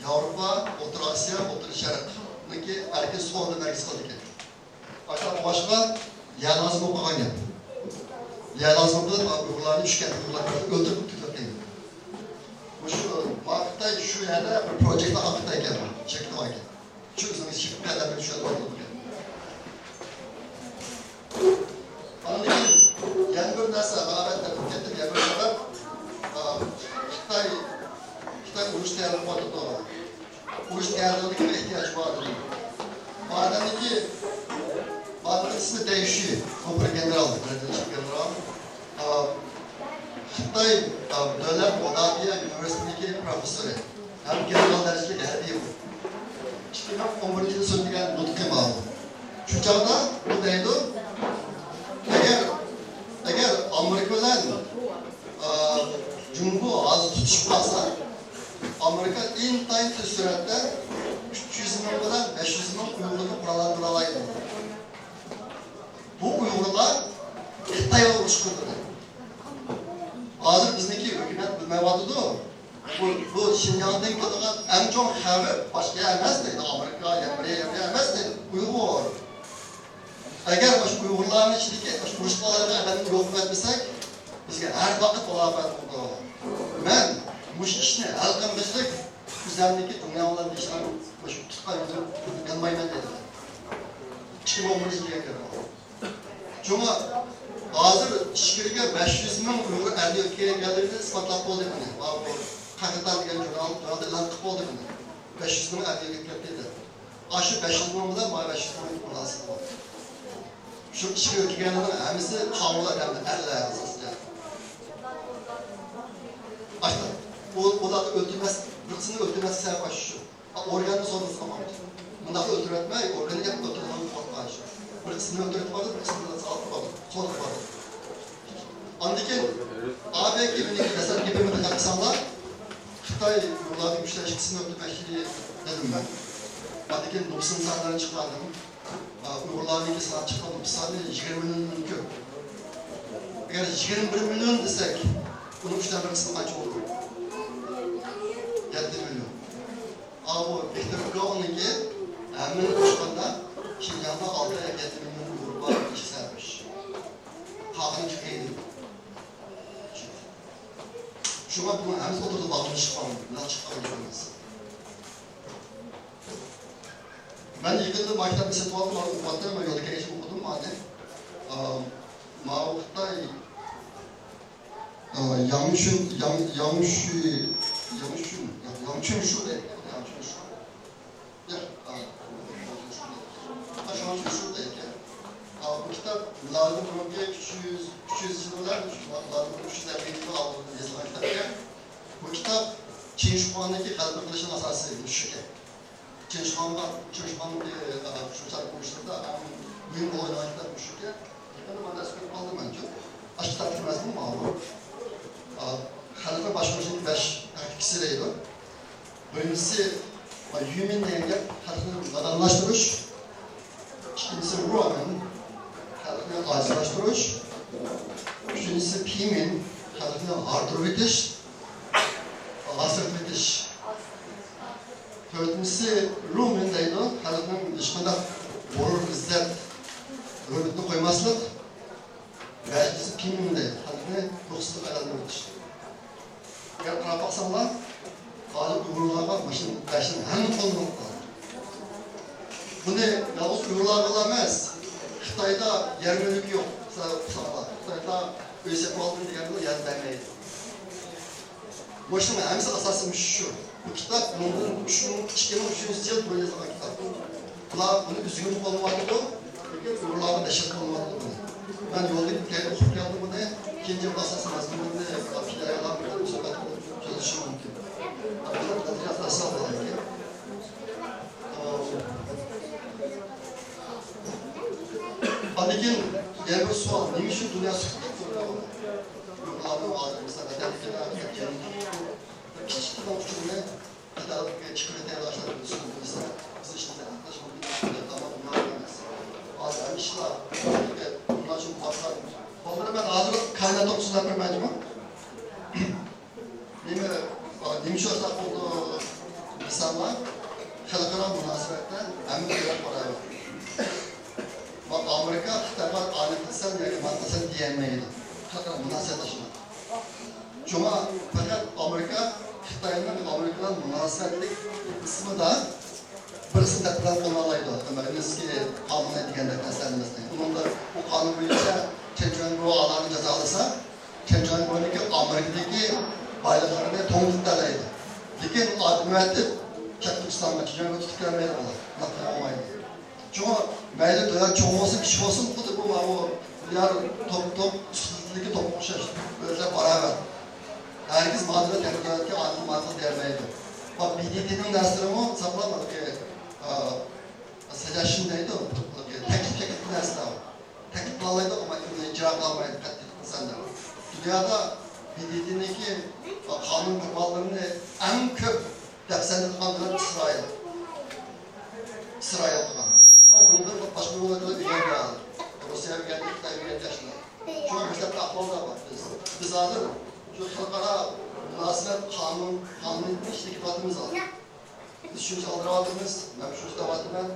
ياۋروپا، ئوتتۇرا ئاسىيا، ئوتتۇرا شەرقنىڭكى ئەركىن سودا مەركىزى قىلىدىكەن. ئاشۇنداق بولغاچقا، يەر لازىم بولۇپ قالغان گەپ. يەر لازىم بولۇپ قېلىپ، ئۇيغۇرلارنى، ئۈچ كەنتلىك ئۇيغۇرلارنى ئۆلتۈرۈپ كېتىۋەتكەن. مۇشۇ، ما خىتاي شۇ يەردە بىر پروژېكتنى ئاقىتىدىكەن، شەكىل قىلىدىكەن. شۇ ئۆزىڭىز شىفىت قەدەملىرى چۈشەندۈرۈپ ئالىدىكەن. ئاندىن كېيىن يەنە بىر نەرسە، مانا مەن دەپ كەتتىم، يەنە بىر سەۋەب، ئا، خىتاي، خىتاي ئۇرۇش تەييارلىقى قىلىۋاتىدۇ. ئۇرۇش تەييارلىقىدىكى ئېھتىياج بار دېدى. بۇ ئادەمنىڭكى، بۇ ئادەمنىڭ ئىسمى دەيشى، ئۇ بىر گېنېرال، بىر گېنېرال. ئا، خىتاي، ئا، دۆلەت مۇداپىئە ئۇنىۋېرسىتېتىنىڭكى پروفېسسورى ھەم گېنېرال دەرىجىلىك ھەربىي بۇ. ئىككى مىڭ ئون بىرىنچى يىلى سۆزلىگەن نۇتقى بار. شۇ چاغدا ئۇ دەيدۇ، ئەگەر، ئەگەر ئامېرىكا بىلەن، ئا، جۇڭگو ھازىر تۇتۇشۇپ قالسا، ئامېرىكا ئىنتايىن تېز سۈرئەتتە ئۈچ يۈز مىڭ بىلەن بەش يۈز مىڭ ئۇيغۇرنى قوراللاندۇرالايدۇ. بۇ ئۇيغۇرلار خىتايغا ئۇرۇش قىلدى. ھازىر بىزنىڭكى ھۆكۈمەت بىلمەيۋاتىدۇ. بۇ، بۇ شىنجاڭدىن كېلىدىغان ئەڭ چوڭ خەۋپ باشقا يەر ئەمەس دەيدۇ، ئامېرىكا، ياپونىيە، ياپونىيە ئەمەس دەيدۇ، ئۇيغۇر. ئەگەر مۇشۇ ئۇيغۇرلارنىڭ ئىچىدىكى مۇشۇ ئۇرۇش بالىلارنى ئەمەلىي يوق قىلىۋەتمىسەك، بىزگە ھەر ۋاقىت بالاپەت بولىدۇ. مەن مۇشۇ ئىشنى ھەل قىلمىساق، ئۆزەمدىكى دۇنيا بىلەن ئىشلار مۇشۇ تۇتقان يولدىن يانمايمەن دەيدۇ. ئىككى مىڭ ئون بىرىنچى يىلغا كىرىپ. شۇڭا ھازىر ئىچكىرىگە بەش يۈز مىڭ ئۇيغۇر ئەرلىك كەلگەنلىكىنى ئىسپاتلاپ بولدى مانا. بۇ قەھرىتان دېگەن ژۇرنال، ژۇرنالدا ئېلان قىلىپ بولدى مانا. بەش يۈز مىڭ ئەرلىك كەلدى دەپ. ئاشۇ بەش يۈز مىڭ بىلەن مانا بەش يۈز مىڭ مۇناسىۋىتى بار. شۇ ئىچكىرىگە كەلگەنلەرنىڭ ھەممىسى قانۇنلار ھەم ئەرلەر ئاساسىدا. ئاشۇ ئۇ-، ئۇلارنى ئۆلتۈرمەس، بىر قىسمىنى ئۆلتۈرمەسلىك سەۋەب ئاشۇ شۇ. ئورگاننى سودىسىغا ماڭدى. مۇنداق ئۆلتۈرۈۋەتمەي، ئورگاننى ئېلىپ ئۆلتۈرىدىغان قورققان شۇ. بىر قىسمىنى ئۆلتۈرۈۋېتىپ بارىدۇ، بىر قىسمىنى سالىپ بارىدۇ، سودىغا بارىدۇ. ئاندىن كېيىن ئابېكى مېنىڭ دەسلەپكى گېپىمنى دىققەت قىلساڭلار، خىتاي ئۇيغۇرلارنى كۈچلەش قىسمىنى ئۆلتۈرمەكچى دېدىم مەن. ئاندىن كېيىن نوپۇسنىڭ سانلىرىنى چىقاردىم. ئۇيغۇرلارنىڭكى سانى چىققان نوپۇس سانى يىگىرمە مىليوندىن كۆپ. ئەگەر يىگىرمە بىر مىليون دېسەك، ئۇنىڭ ئۈچتىن بىر قىسمى قانچە بولىدۇ؟ يەتتە مىليون. ئاۋۇ ۋىكتور گاۋنىڭكى ھەممىنى قوشقاندا شىنجاڭدا ئالتە ياكى يەتتە مىليون ئۇيغۇر بار دېيىشى سەۋەبمىش. قالغىنى تۈگەيدۇ. شۇڭا بۇنىڭ ھەممىسى ئوتتۇرىدا باغلىنىشىپ قالغان، بۇنداق چىققان گەپ ئەمەس. مەن يېقىندا مانا كىتابنى سېتىپ ئالدىم، مانا ئوقۇۋاتىمەن، مەن يولدا كەلگەچ ئوقۇدۇم مانا. ئا، ماۋۇ خىتاي، ئا، ياڭشۈن، ياڭ، ياڭشۈ، ياڭشۈن، ياڭچۈن شۇ دەيدۇ، ياڭچۈن شۇ. يا، ئا، ياڭچۈن شۇ دەيدۇ. ئا، ياڭچۈن شۇ دەيدىكەن. ئا، بۇ كىتاب مىلادىدىن بۇرۇنقى ئۈچ يۈز، ئۈچ يۈز يىل بىلەن، مىلادىدىن ئۈچ يۈز ئەللىك يىل ئالدىن يېزىلغان كىتابكەن. بۇ كىتاب چىن شىخۇاڭدىكى غەلىبە قىلىشنىڭ ئاساسى مۇشۇكەن. چىن شىخۇاڭغا، چىن شىخۇاڭنىڭ، ئە، شۇ چاغ ئۇرۇشلىرىدا ئەڭ مۇھىم رول ئوينىغان كىتاب مۇشۇكەن. يېقىندا مانا ئەسكەرتىپ قالدىم مەنچۇ. ئاشۇ كىتابتىكى مەزمۇن ماۋۇ. ئا، خەلقنى باشقۇرۇشنىڭ بەش تاكتىكىسى دەيدۇ. بىرىنچىسى، يۈمىن دېگەن گەپ خەلقنى نادانلاشتۇرۇش. ئىككىنچىسى، رۇئەن خەلقنى ئاجىزلاشتۇرۇش. ئۈچىنچىسى، پىمىن خەلقنى ھاردۇرۇۋېتىش، ھاسىرىتىۋېتىش. تۆتىنچىسى، رۇمىن دەيدۇ، خەلقنىڭ ھېچقانداق غۇرۇر، ئىززەت، ھۆرمىتىنى قويماسلىق. بەشىنچىسى، پىمىن دەيدۇ، خەلقنى روھسىزلىققا ئايلاندۇرۇۋېتىش. ئەگەر قاراپ باقساڭلار، ھازىر ئۇيغۇرلارغا مۇشۇ بەشنىڭ ھەممە قوللىنىپ قالدى. بۇنى يالغۇز ئۇيغۇرلارغىلا ئەمەس، خىتايدا يەر مۈلكى يوق، مىسال قىلساڭلار، خىتايدا ئۆي سېتىپ ئالدىم دېگەندە يەر بەرمەيدۇ. مۇشۇنىڭ ھەممىسى ئاساسىي مۇشۇ شۇ. بۇ كىتاب مىڭدىن، ئۈچ مىڭ، ئىككى مىڭ ئۈچىنچى يىل بۇ يېزىلغان كىتاب. بۇلار بۇنى ئۆزىگىمۇ قوللىنىۋاتىدۇ، لېكىن ئۇيغۇرلارغا نەشر قىلىنىۋاتىدۇ بۇنى. مەن يولدا كەل-، ئوقۇپ كەلدىم بۇنى. كېيىنچە بۇ ئاساسىي مەزمۇننى پىكىر ئايلانمىدىم، سۆھبەت قىلىپ چۈشىنىشى مۇمكىن. بۇلار نەتىجە ئاساسىي بولىدىكەن. ئاندىن كېيىن يەنە بىر سوئال، نېمە ئۈچۈن دۇنيا سۈكۈتتە تۇرىدۇ؟ يۇقىرىدا ھازىر مىسال، كىچىككىنە ئۇچۇرنى خىتايلىق چىقىرىپ تەييارلاشلار بىلسۇن، بىلسە، بىز ئىشلىسە، ئەمدى شۇنى بىلسە، تامام دۇنيا ئەمەس. ھازىر ھەممە ئىشلار، بۇنىڭ ئۈچۈن باشقا، بالىلار، مەن ھازىر كائىنات توغرىسىدا سۆزلەپ بەرمەيدىغۇ. نېمە، نېمە ئۈچۈن ئاشۇنداق بولدى دېسەڭلار، خەلقئارا مۇناسىۋەتتە ھەممە دۆلەت باراۋەر. ۋە ئامېرىكا خىتايغا ئانى قىلسەن ياكى مانا قىلسەن دېيەلمەيدۇ. خەلقئارا مۇناسىۋەت شۇنداق. شۇڭا پەقەت ئامېرىكا خىتاينىڭ، ئامېرىكا بىلەن مۇناسىۋەتلىك قىسمىدا بىرسىنى دەپ بىلەن قوللايدۇ. ماگنىتسكىي قانۇنى دېگەندەك نەرسىلەرنى مەسىلەن. ئۇنىڭدا بۇ قانۇن بويىچە چېن چۈەنگو ئالارنى جازالىسا، چېن چۈەنگونىڭكى ئامېرىكىدىكى بايلىقلىرىنى توڭلىتىپ تەلەيدۇ. لېكىن ئادەم ئەۋەتىپ، شەرقىي تۈركىستانغا چېن چۈەنگو تۇتۇپ كەلمەيدۇ ئۇلار. ئۇنداق قىلغىلى بولمايدۇ. شۇڭا مەيلى دۆلەت چوڭ بولسۇن، كىچىك بولسۇن، خۇددى بۇ ماۋۇ مىليار توپ، توپ، ئۈستىدىكى توپقا ئوخشاش. ئۆزلەر باراۋەر. ھەرگىز ماددىي تەرەققىياتقا ئانتىماس دېيەلمەيدۇ. بۇ بى دى تىنىڭ نەرسىلىرىمۇ ساقلاپ، ھېلىقى، ئا، سەجەشىن دەيدۇ، ھېلىقى تەكلىپ، تەكلىپ نەرسىلەر. تەكلىپ قىلالايدۇ، ئەمما ئۇنى ئىجرا قىلالمايدۇ، قەتئىي قىلسا. دۇنيادا بى دى تىنىڭكى قانۇن قوغدىغانلىرىنى ئەڭ كۆپ دەپسەندە قىلغان دۆلەت ئىسرائىل. ئىسرائىل قىلغان. شۇڭا بۇنىڭدىن باشقا دۆلەتلەر ئۆگەندى ھازىر. روسىيە ئۆگەندى، خىتاي ئۆگەندى ئاشۇنداق. شۇڭا مۇشۇنداق ئەھۋالدا بار بىز. بىز ھازىر شۇ خەلقئارا مۇناسىۋەت قانۇن، قانۇنىيىتىنى ئىشلىتىۋاتىمىز ھازىر. بىز شۇنچە ئالدىراۋاتىمىز، مەن شۇنچە دەۋاتىمەن.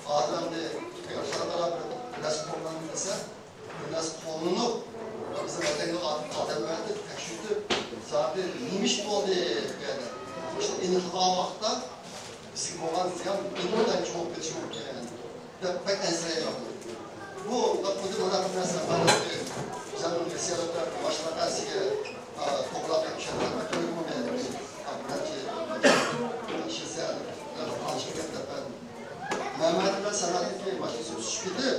ئادەمنى ئەگەر خەلقئارا بىر رەسمىي قوللاندى دېسە، بىر نەرسە قوللىنىپ، بىزنىڭ ۋەتەنگە ئادەم ئەۋەتىپ، تەكشۈرتۈپ، زادى نېمە ئىش بولدى بۇ يەردە؟ مۇشۇنى ئېنىقلىغان ۋاقىتتا بىزگە بولغان زىيان ئىنتايىن چوڭ بولۇپ كېتىشى مۇمكىن دەپ بەك ئەنسىرەيمەن. بۇ، بۇ، بۇ، مانا بۇ نەرسە، مانا بىزنىڭ ۋەسىيەتلەر، باشقىلارنىڭ ئەسىگە، ئا، توغرىلاپ ئىشەنمەيمەن. مەمەت بىلەن سەمەتنىڭكى باشقىسى چۈشۈپ كېتىپ،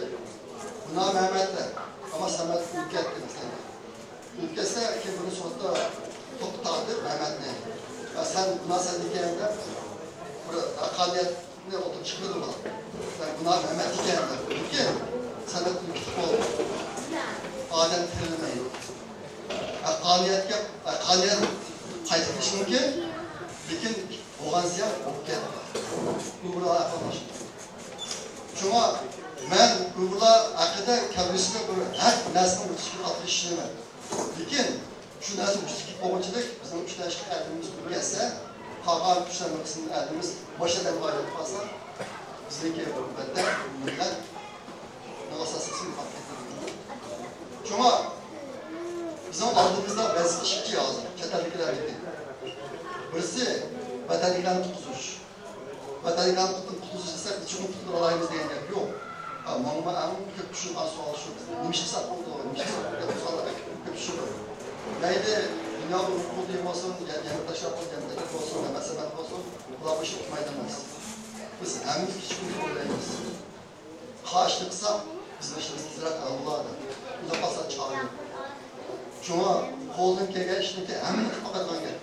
بۇنا مەمەت دە. ئەمما سەمەت ئۆلۈپ كەتتى، مەسىلەن. ئۆلۈپ كەتسە، كېيىن بۇنى سوتتا توختاتتى مەمەتنى. ۋە سەن گۇناھ سەندىكەن دەپ، بىر ھەققانىيەتنى ئوتتۇرىغا چىقىرىدۇ بۇلار. سەن گۇناھ مەمەتنىكەن دەپ. لېكىن سەمەت ئۆلۈپ كېتىپ بولدى. ئادەم تىرىلمەيدۇ. ھەققانىيەتكە، ھەققانىيەت قايتا كېلىشى مۇمكىن. لېكىن بولغان زىيان بولۇپ كەتتى. ئۇيغۇرلار ھەققىدە شۇڭا مەن ئۇيغۇرلار ھەققىدە كەلگۈسىدە بىر ھەق نەرسىنىڭ ئۆتۈشىگە ئاتىلىشىنى ئىشىنىمەن. لېكىن شۇ نەرسە ۋۇجۇدقا كەلگۈنچىلىك بىزنىڭ ئۈچ نەچچە ئەلىمىز ئۆلۈپ كەتسە، قالغان ئۈچ نەچچە قىسىم ئەلىمىز باشقا ئەلگە ئايرىلىپ قالسا، بىزنىڭكى بىر ۋەتەن، مىللەت ئاساسلىقى يوقاپ كېتىدۇ. شۇڭا بىزنىڭ ئالدىمىزدا ۋەزىپە ئىككى ھازىر، چەت ئەلدىكىلەرنىڭكى. بىرسى ۋەتەندىكىلەرنى قۇتقۇزۇش. ۋەتەنگە قۇتۇلدۇق، قۇتۇلدۇق دېسەك، بىز چوقۇم قۇتۇلدۇرالايمىز دېگەن گەپ يوق. ھە، ماڭا ئەڭ كۆپ چۈشۈرگەن سوئال شۇ. نېمە ئىش قىلساق بولىدۇ؟ نېمە ئىش قىلساق بولىدۇ دەپ سوئاللار بەك كۆپ چۈشىدۇ. مەيلى دۇنيا ئۇيغۇر قۇرۇلتىيى بولسۇن، يا يەنە تاشلاپ بولسۇن، يەنە بولسۇن، مەمەت سەمەت بولسۇن، بۇلار بۇ ئىشقا ئۇقمايدۇ ئەمەس. بىز ھەممىمىز كىچىك ئويلايمىز. قارشىلىق قىلساق، بىزنىڭ ئىشىمىز تېزرەك ھەل بولار دەپ. ئۇنداق قىلسا چارە يوق. شۇڭا قولدىن كەلگەن ئىشنىڭكى ھەممىنى قىلىپ باقىدىغان گەپ.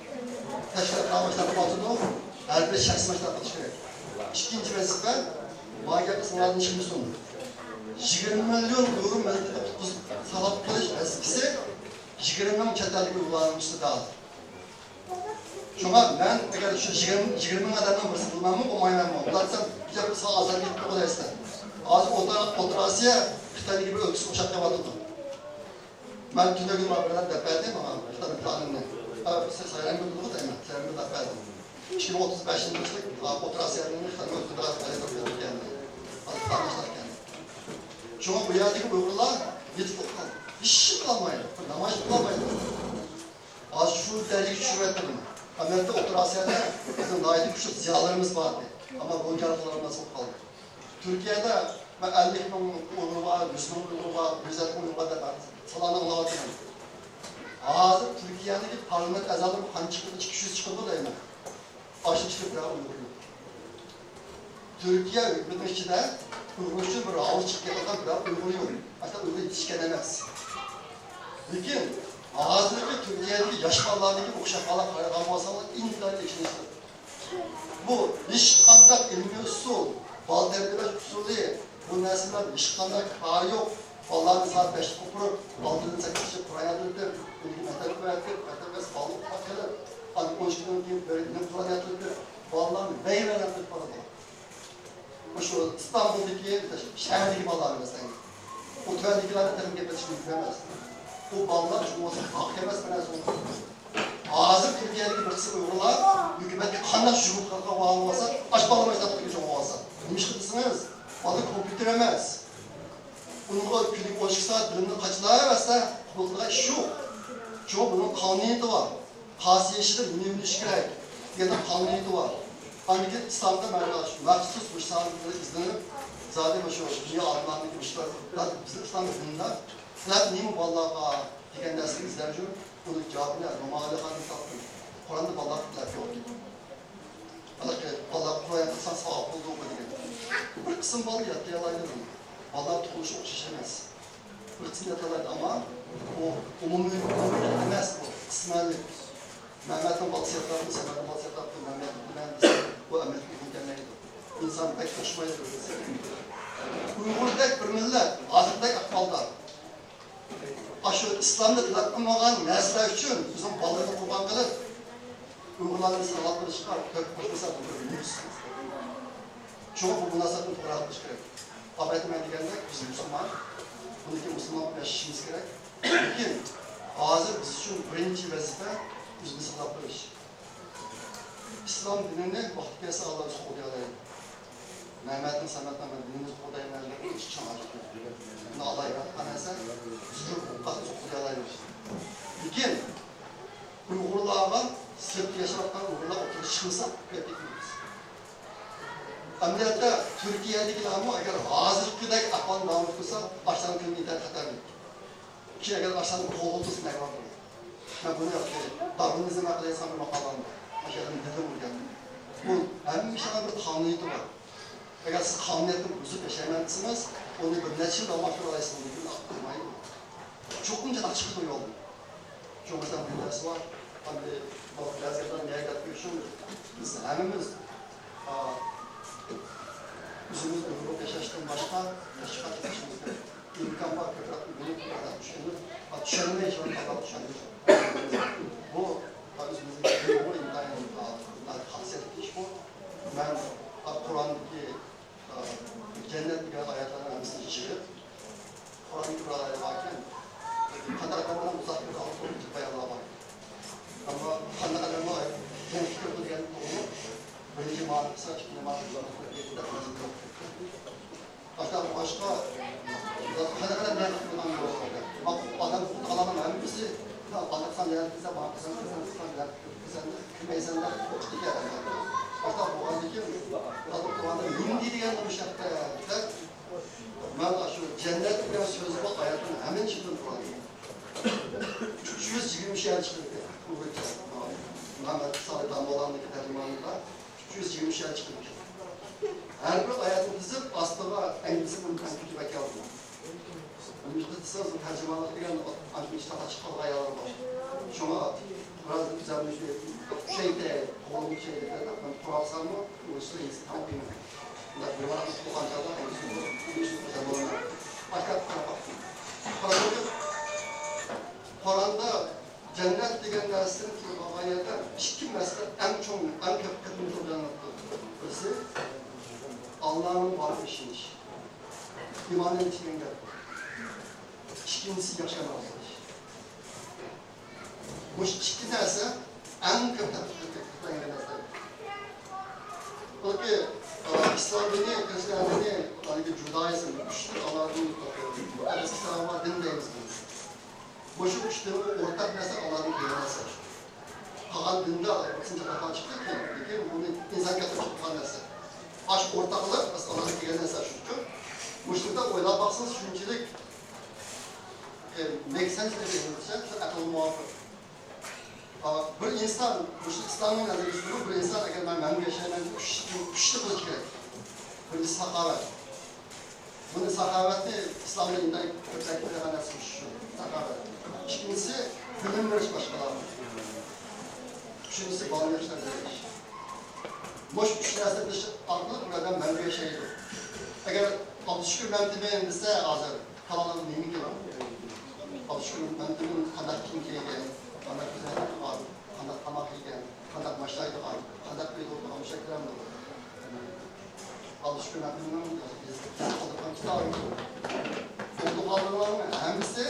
تەشكىلاتلار باشلاپ قالسىدۇ، ھەر بىر شەخس باشلاپ قېلىش كېرەك. ئىككىنچى ۋەزىپە، ما گەپ ئىسىڭلاردىن چىقمىسۇن. يىگىرمە مىليون ئۇيغۇر مىللىتىنى قۇتقۇزۇپ ساقلاپ قېلىش ۋەزىپىسى يىگىرمە مىڭ چەت ئەلدىكى ئۇيغۇرلارنىڭ ئۈستىدە ھازىر. شۇڭا مەن ئەگەر شۇ يىگىرمە، يىگىرمە مىڭ ئادەمنىڭ بىرسى بولماممۇ، بولمايمەنمۇ؟ ئۇلار دېسەم، بىز ساڭا ئازار كەتتىغۇ دەيسىلەر. ھازىر ئوتتۇرا، ئوتتۇرا ئاسىيا خىتاينىڭكى بىر ئۆلكىسىگە ئوخشاپ قېلىۋاتىدۇ. مەن تۈنۈگۈن مانا بىرەر دەپ بەردى ماڭا خىتاينىڭ پىلانىنى. ئە، سايرامگۈل بىلىدىغۇ دەيمەن، سايرامگۈل دەپ بەردى. ئىككى مىڭ ئوتتۇز بەشىنچى يىلى ئوتتۇرا ئاسىيانىڭ خىتاينىڭ ئۆزىگە بىر ئەلگە كەلدى. ھازىر پىلانلاشلار ئىكەن. شۇڭا بۇ يەردىكى ئۇيغۇرلار يېتىپ قالدى. ھېچ ئىش قىلالمايدۇ. بىر نامايىش قىلالمايدۇ. ھازىر شۇ دەرىجىگە چۈشۈۋەتتىم. ئەمەلىيەتتە ئوتتۇرا ئاسىيادا بىزنىڭ ناھايىتى كۈچلۈك زىيالىيلىرىمىز بار ئىدى. ئەمما بۇنىڭ يارىقلىرى ناسىپ قالدى. تۈركىيەدە مەن ئەللىك مىڭ ئۇيغۇر بار، يۈز مىڭ ئۇيغۇر بار، يۈز ئەللىك مىڭ ئۇيغۇر بار دەپ سانلارنى ئاڭلاۋاتىمەن. ھازىر تۈركىيەدىكى پارلامېنت ئەزالىرى قانچە چىقىدۇ؟ ئىككى يۈز چىقىدۇ دەيمەن. ئاشۇ چىقىپ بىرەر ئۇيغۇر يوق. تۈركىيە ھۆكۈمىتىنىڭ ئىچىدە ئۇيغۇر ئۈچۈن بىر راۋۇز چىقىپ كېتىۋاتقان بىرەر ئۇيغۇر يوق. ھەتتا ئۇيغۇر يېتىشكەن ئەمەس. لېكىن ھازىرقى تۈركىيەدىكى ياش بالىلاردىكى ئوخشاپ قالغان قارىغان بولساڭلار، ئىنتايىن ئېچىنىشلىق. بۇ ھېچقانداق ئىلمىي ئۇسۇل، بالا تەربىيەلەش ئۇسۇلى، بۇ نەرسىلەر ھېچقانداق كارى يوق. بالىلارنى سائەت بەشتە قوپۇرۇپ، ئالتىدىن سەككىزگىچە قۇرئان ياتلىتىپ، ئۇنى مەكتەپكە ئەۋەتىپ، مەكتەپكە ئالىپ قېلىپ، ئاندىن ئون ئىككىدىن كېيىن بىر نېمە قۇرئان ياتلىتىپ، بالىلارنى ۋەيران قىلىپ بارىدۇ. مۇشۇ ئىستانبۇلدىكى، شەھەردىكى بالىلار مەسىلەن. ئۇ تۆۋەندىكىلەرنى تېخىمۇ گەپ ئېتىشكە مۇمكىن ئەمەس. ئۇ بالىلار چوڭ بولسا باغ كەلمەس بىر نەرسە بولماس. ھازىر تۈركىيەدىكى بىر قىسىم ئۇيغۇرلار ھۆكۈمەتكە قانداق جۈگۈپ قىلغان بولسا، ئاش بالىلار مەكتەپتە چوڭ بولسا. نېمىشقا دېسىڭىز، بالا كومپيۇتېر ئەمەس. ئۇنىڭغا كۈنىگە ئون ئىككى سائەت بىلىمنى قاچىلاۋەرسە، قوبۇل قىلىدىغان ئىش يوق. شۇڭا بۇنىڭ قانۇنىيىتى بار. قايسى يېشىدا نېمە ئۆگىنىش كېرەك دېگەندە قانۇنىيىتى بار. ئاندىن كېيىن ئىسلامدا مەن مۇشۇ مەخسۇس مۇشۇ ساھەدە ئىزدىنىپ، زادى مۇشۇ دۇنيا ئالىملارنىڭ مۇشۇلار، بىزنىڭ ئىسلام دىنىدا تەلەپ نېمە بالىلارغا دېگەن نەرسىنى ئىزدەپ يۈرۈپ، ئۇنىڭ جاۋابىنى مامە ئالىخاندىن تاپتىم. قۇرئاندا بالىلارغا تەلەپ يوق دېدى. ھېلىقى بالىلار قۇرئان ياتلىساڭ ساۋاب بولىدۇ دېگەن. بىر قىسىم بالا ياتلىيالايدۇ. بالىلار تۇغۇلۇشى ئوخشاش ئەمەس. بىر قىسىم ياتالايدۇ، ئەمما ئۇ ئومۇمىي، ئومۇمىي ئەمەس، بۇ قىسمەنلىك. مەمەتنىڭ بالىسى ياتاپتۇ، سەمەتنىڭ بالىسى ياتاپتۇ، مەمەت بىلەن دېسە، بۇ ئەمەلىيەتكە ئۆزگەرمەيدۇ. ئىنسان بەك ئوخشىمايدۇ بىر-بىرسىگە. ئۇيغۇردەك بىر مىللەت ھازىردەك ئەھۋالدا. ئاشۇ ئىسلامدا تەلەپ قىلمىغان نەرسىلەر ئۈچۈن بىزنىڭ بالىلارنى قۇربان قىلىپ، ئۇيغۇرلارنى ساقلاپ قېلىشقا كۆپ قوشمىسا، بۇ بىر نومۇس. شۇڭا بۇ مۇناسىۋەتنى توغرا ھەل قىلىش كېرەك. ئاۋۋالدا مەن دېگەندەك، بىز مۇسۇلمان، بۇندىن كېيىن مۇسۇلمان بولۇپ ياشىشىمىز كېرەك. لېكىن ھازىر بىز ئۈچۈن بىرىنچى ۋەزىپە بىزنى ساقلاپ قېلىش. ئىسلام دىنىنى ۋاقتى كەلسە ئاللا ئۆزى قوغدىيالايدۇ. مەمەتنىڭ، سەمەتنىڭ «مەن دىنىمنى قوغدايمەن» دەپ چىڭ ئاچىقى بۇنى ئالايلى قىلغان نەرسە بىز قاتتىق قوغدىيالايمىز. لېكىن ئۇيغۇرلارغا، سىرتتا ياشاۋاتقان ئۇيغۇرلار ئوتتۇرىغا چىقمىسا، كۆپ كەتمەيمىز. ئەمەلىيەتتە تۈركىيەدىكىلەرمۇ ئەگەر ھازىرقىدەك ئەھۋالنى داۋام ئەتكۈزسە، ئاشۇلارنىڭ كۈنى ئىنتايىن خەتەرلىك. كېيىن ئەگەر ئاشۇلارنى قوغلىتىلسا نەگە بارىدۇ؟ مەن بۇنى دارۋىنىزم ھەققىدە يازغان بىر ماقالەمدە ئاشۇ يەردە دېدىم بۇ گەپنى. بۇ ھەممە ئىشنىڭ بىر قانۇنىيىتى بار. ئەگەر سىز قانۇنىيەتنى بۇزۇپ ياشايمەن دېسىڭىز، ئۇنى بىر نەچچە يىل داۋام ئەتتۈرەلەيسىز، لېكىن ئۇنداق قىلمايدۇ. چوقۇم چاتاق چىقىدۇ يولدىن. شۇڭا مەسىلەن بۇ نەرسە بار. ئەمدى بۇ بەزى گەپلەرنى نەگە گەپ قىلىشىم، بىز ھەممىمىز، ئا، ئۆزىمىز ئۆگىنىپ ياشاشتىن باشقا تەشۋىقات قىلىشىمىز كېرەك. ئىمكان بار كۆپرەك ئۆگىنىپ، كۆپرەك چۈشىنىپ، ئا، چۈشەنمەي شۇنى خاتا چۈشەندۈرۈش. بۇ، ئا، ئۆزىمىزنىڭ بۇ ئىنتايىن، ئا، خاسىيەتلىك ئىش بۇ. مەن، ئا، قۇراندىكى جەننەت دېگەن ئايەتلەرنىڭ ھەممىسىنى يىغىپ، قۇرئان كىرىمدا ئايەت باركەن، قانداق ئادەملەر ئۇزاق يىللار ئالدىن بايانلار بار. ئەمما قانداق ئادەملەر جەننەتكە كىرىدۇ دېگەن ئۇقۇم بىرىنچى مائارىپتا، ئىككىنچى مائارىپتا، ئاشۇنداق باشقا قانداق ئادەم جەننەتكە كىرىدىغان بولسا، ئادەم ئۇقۇم ئالغان ھەممىسى، قانداق قىلسام جەننەتكە كىرسەم، مانا قىلسام، قىلسام، قىلسام جەننەتكە كىرسەم، كىرمەيسەن دەپ قورقۇپ كېتىدىكەن. باشتا بولغاندىكىن، قۇرئاندا نېمە دېگەن بۇ شەرتتە؟ مەن ئاشۇ جەننەت دېگەن سۆز بار ئايەتنىڭ ھەممىنى چىقىرىپ تۇرغان. ئۈچ يۈز يىگىرمە ئۈچ يەر چىقىدىكەن. مۇھەممەد سالىھ داموللانىڭكى تەرجىمانلىقىدا ئۈچ يۈز يىگىرمە ئۈچ يەر چىقىدىكەن. ھەر بىر ئايەتنى تىزىپ، ئاستىغا ئەڭگىسى بۇنى تەنقىدلەپ كەلدى. نېمىشقا دېسىڭىز، تەرجىمانلىق دېگەن ئانچە-مۇنچە چاتاق چىقىپ قالغان يەرلەر بار. شۇڭا بىراز تۈزەتمە ئىشلەيتتى، توغرىلىق ئىشلەيتتى دەپ مەن قۇرالساممۇ، ئۇ ئىشلار ھېسابقا ئالمايمەن. مۇنداق بىر ۋاراق ئوقۇغان چاغدا ئۇنى باشلاپ قاپتۇ. قۇرئاندا جەننەت دېگەن نەرسىنى تىلغا ئالغان يەردە ئىككى مەسىلە ئەڭ چوڭ، ئەڭ كۆپ قېتىم تىلغا ئېلىنىپتۇ. بىرسى، ئاللانىڭ بارلىقىغا ئىشىنىش. ئىماننىڭ ئىككىنچى گەپ. ئىككىنچىسى، ياخشى ئەمەل قىلىش. مۇشۇ ئىككى نەرسە ئەڭ كۆپ تەتقىق قىلىنغان نەرسە. بەلكى، ئە، ئىسلام دىنى، خرىستىيان دىنى، بەلكى جۇدائىزم، ئۈچ خىل ئالاھىدە ئەسكى دىن دەيمىز بۇنى. مۇشۇ ئۈچ دىنغا ئورتاق نەرسە ئاللاھتىن كەلگەن نەرسە. قالغان دىندا قىسىمچە خاتا چىقتىكى، لېكىن بۇنى ئىنسان كەلتۈرۈپ چىققان نەرسە. ئاشۇ ئورتاقلىق ئەسلى ئاللاھتىن كەلگەن نەرسە شۇ. مۇشۇندا ئويلاپ باقسىڭىز شۇنچىلىك، ئە، مېك سېنس دېگەنچە، ئەقىلگە مۇۋاپىق. ئا، بىر ئىنسان، مۇشۇ ئىسلامنىڭ نەزەرىيىسىدىمۇ بىر ئىنسان ئەگەر مەن مەڭگۈ ياشايمەن دېسە، ئۈچ، ئۈچنى قىلىش كېرەك. بىرىنچىسى ساخاۋەت. بۇنى ساخاۋەتنى ئىسلامدا ئىنتايىن كۆپرەك بىلىنگەن نەرسە شۇ، ساخاۋەت. ئىككىنچىسى بىلىم بېرىش باشقىلارغا. ئۈچىنچىسى بالىنى ياخشى تەربىيەلەش. مۇشۇ ئۈچ نەرسىنى قىلىش ئارقىلىق بىر ئادەم مەڭگۈ ياشايدۇ. ئەگەر ئابدۇشۈكۈر مەمتىمىن دېسە ھازىر كاللىڭىزدا نېمە كېلىدۇ؟ ئابدۇشۈكۈر مەمتىمىن قانداق كىيىم كىيگەن، قانداق كۆزەك تاقىغان، قانداق تاماق يېگەن، قانداق ماشىنا ھەيدىغان، قانداق ئۆيدە ئولتۇرغان، مۇشۇ گەپلەرمۇ بولىدۇ. ئابدۇشۈكۈر مەمتىمىننىڭ يېزىپ قالدۇرغان كىتابى. ئوقۇغانلارنىڭ ھەممىسى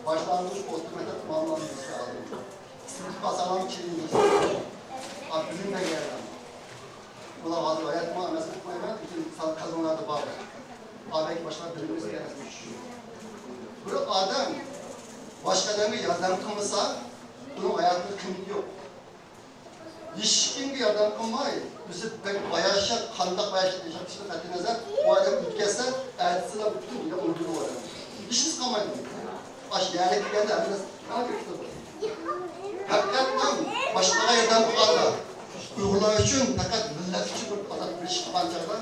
باشلانغۇچ، ئوتتۇرا مەكتەپ تاماملىغان بىرسى ئادەم. سىنىپ پاساڭلارنىڭ چېگرىسى. ئا، بىلىم بەرگەن ئادەم. بۇلار ھازىر ھاياتمۇ ئەمەس ئۇقمايمەن، لېكىن سەل قەلبىڭلاردا بار. ئا، بەلكى باشقىلار بىلىمىمىز كېرەك. بىر ئادەم باشقا ئادەمگە ياردەم قىلمىسا، ئۇنىڭ ھاياتىدا قىممىتى يوق. ھېچكىمگە ياردەم قىلماي، ئۆزى بەك باياشات، قانداق باياشات ياشاپ كېتىشىدىن قەتئىينەزەر، ئۇ ئادەم ئۆتۈپ كەتسە، ئەتىسىلا پۈتۈن دۇنيا ئۇنتۇلىدۇ ئۇ ئادەم. ھېچنېمىسى قالمايدۇ. ئاشۇ يەرگە كەلگەندە ھەممە نەرسە تەڭ كېتىپ كېتىدۇ. پەقەتلا باشقىلارغا ياردەم قىلغاندا، ئۇيغۇرلار ئۈچۈن، پەقەت مىللەت ئۈچۈن بىر ئازاد كۈرەش قىلغان چاغدا،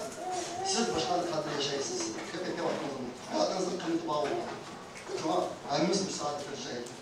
سىز باشقىلارنى قەدىرلەپ ياشايسىز. كۆپەيتكەن ۋاقتىڭىزنى، ھاياتىڭىزنىڭ قىممىتى بار بولىدۇ. شۇڭا ھەممىمىز مۇشۇ سائەتتە تىرىشايلى.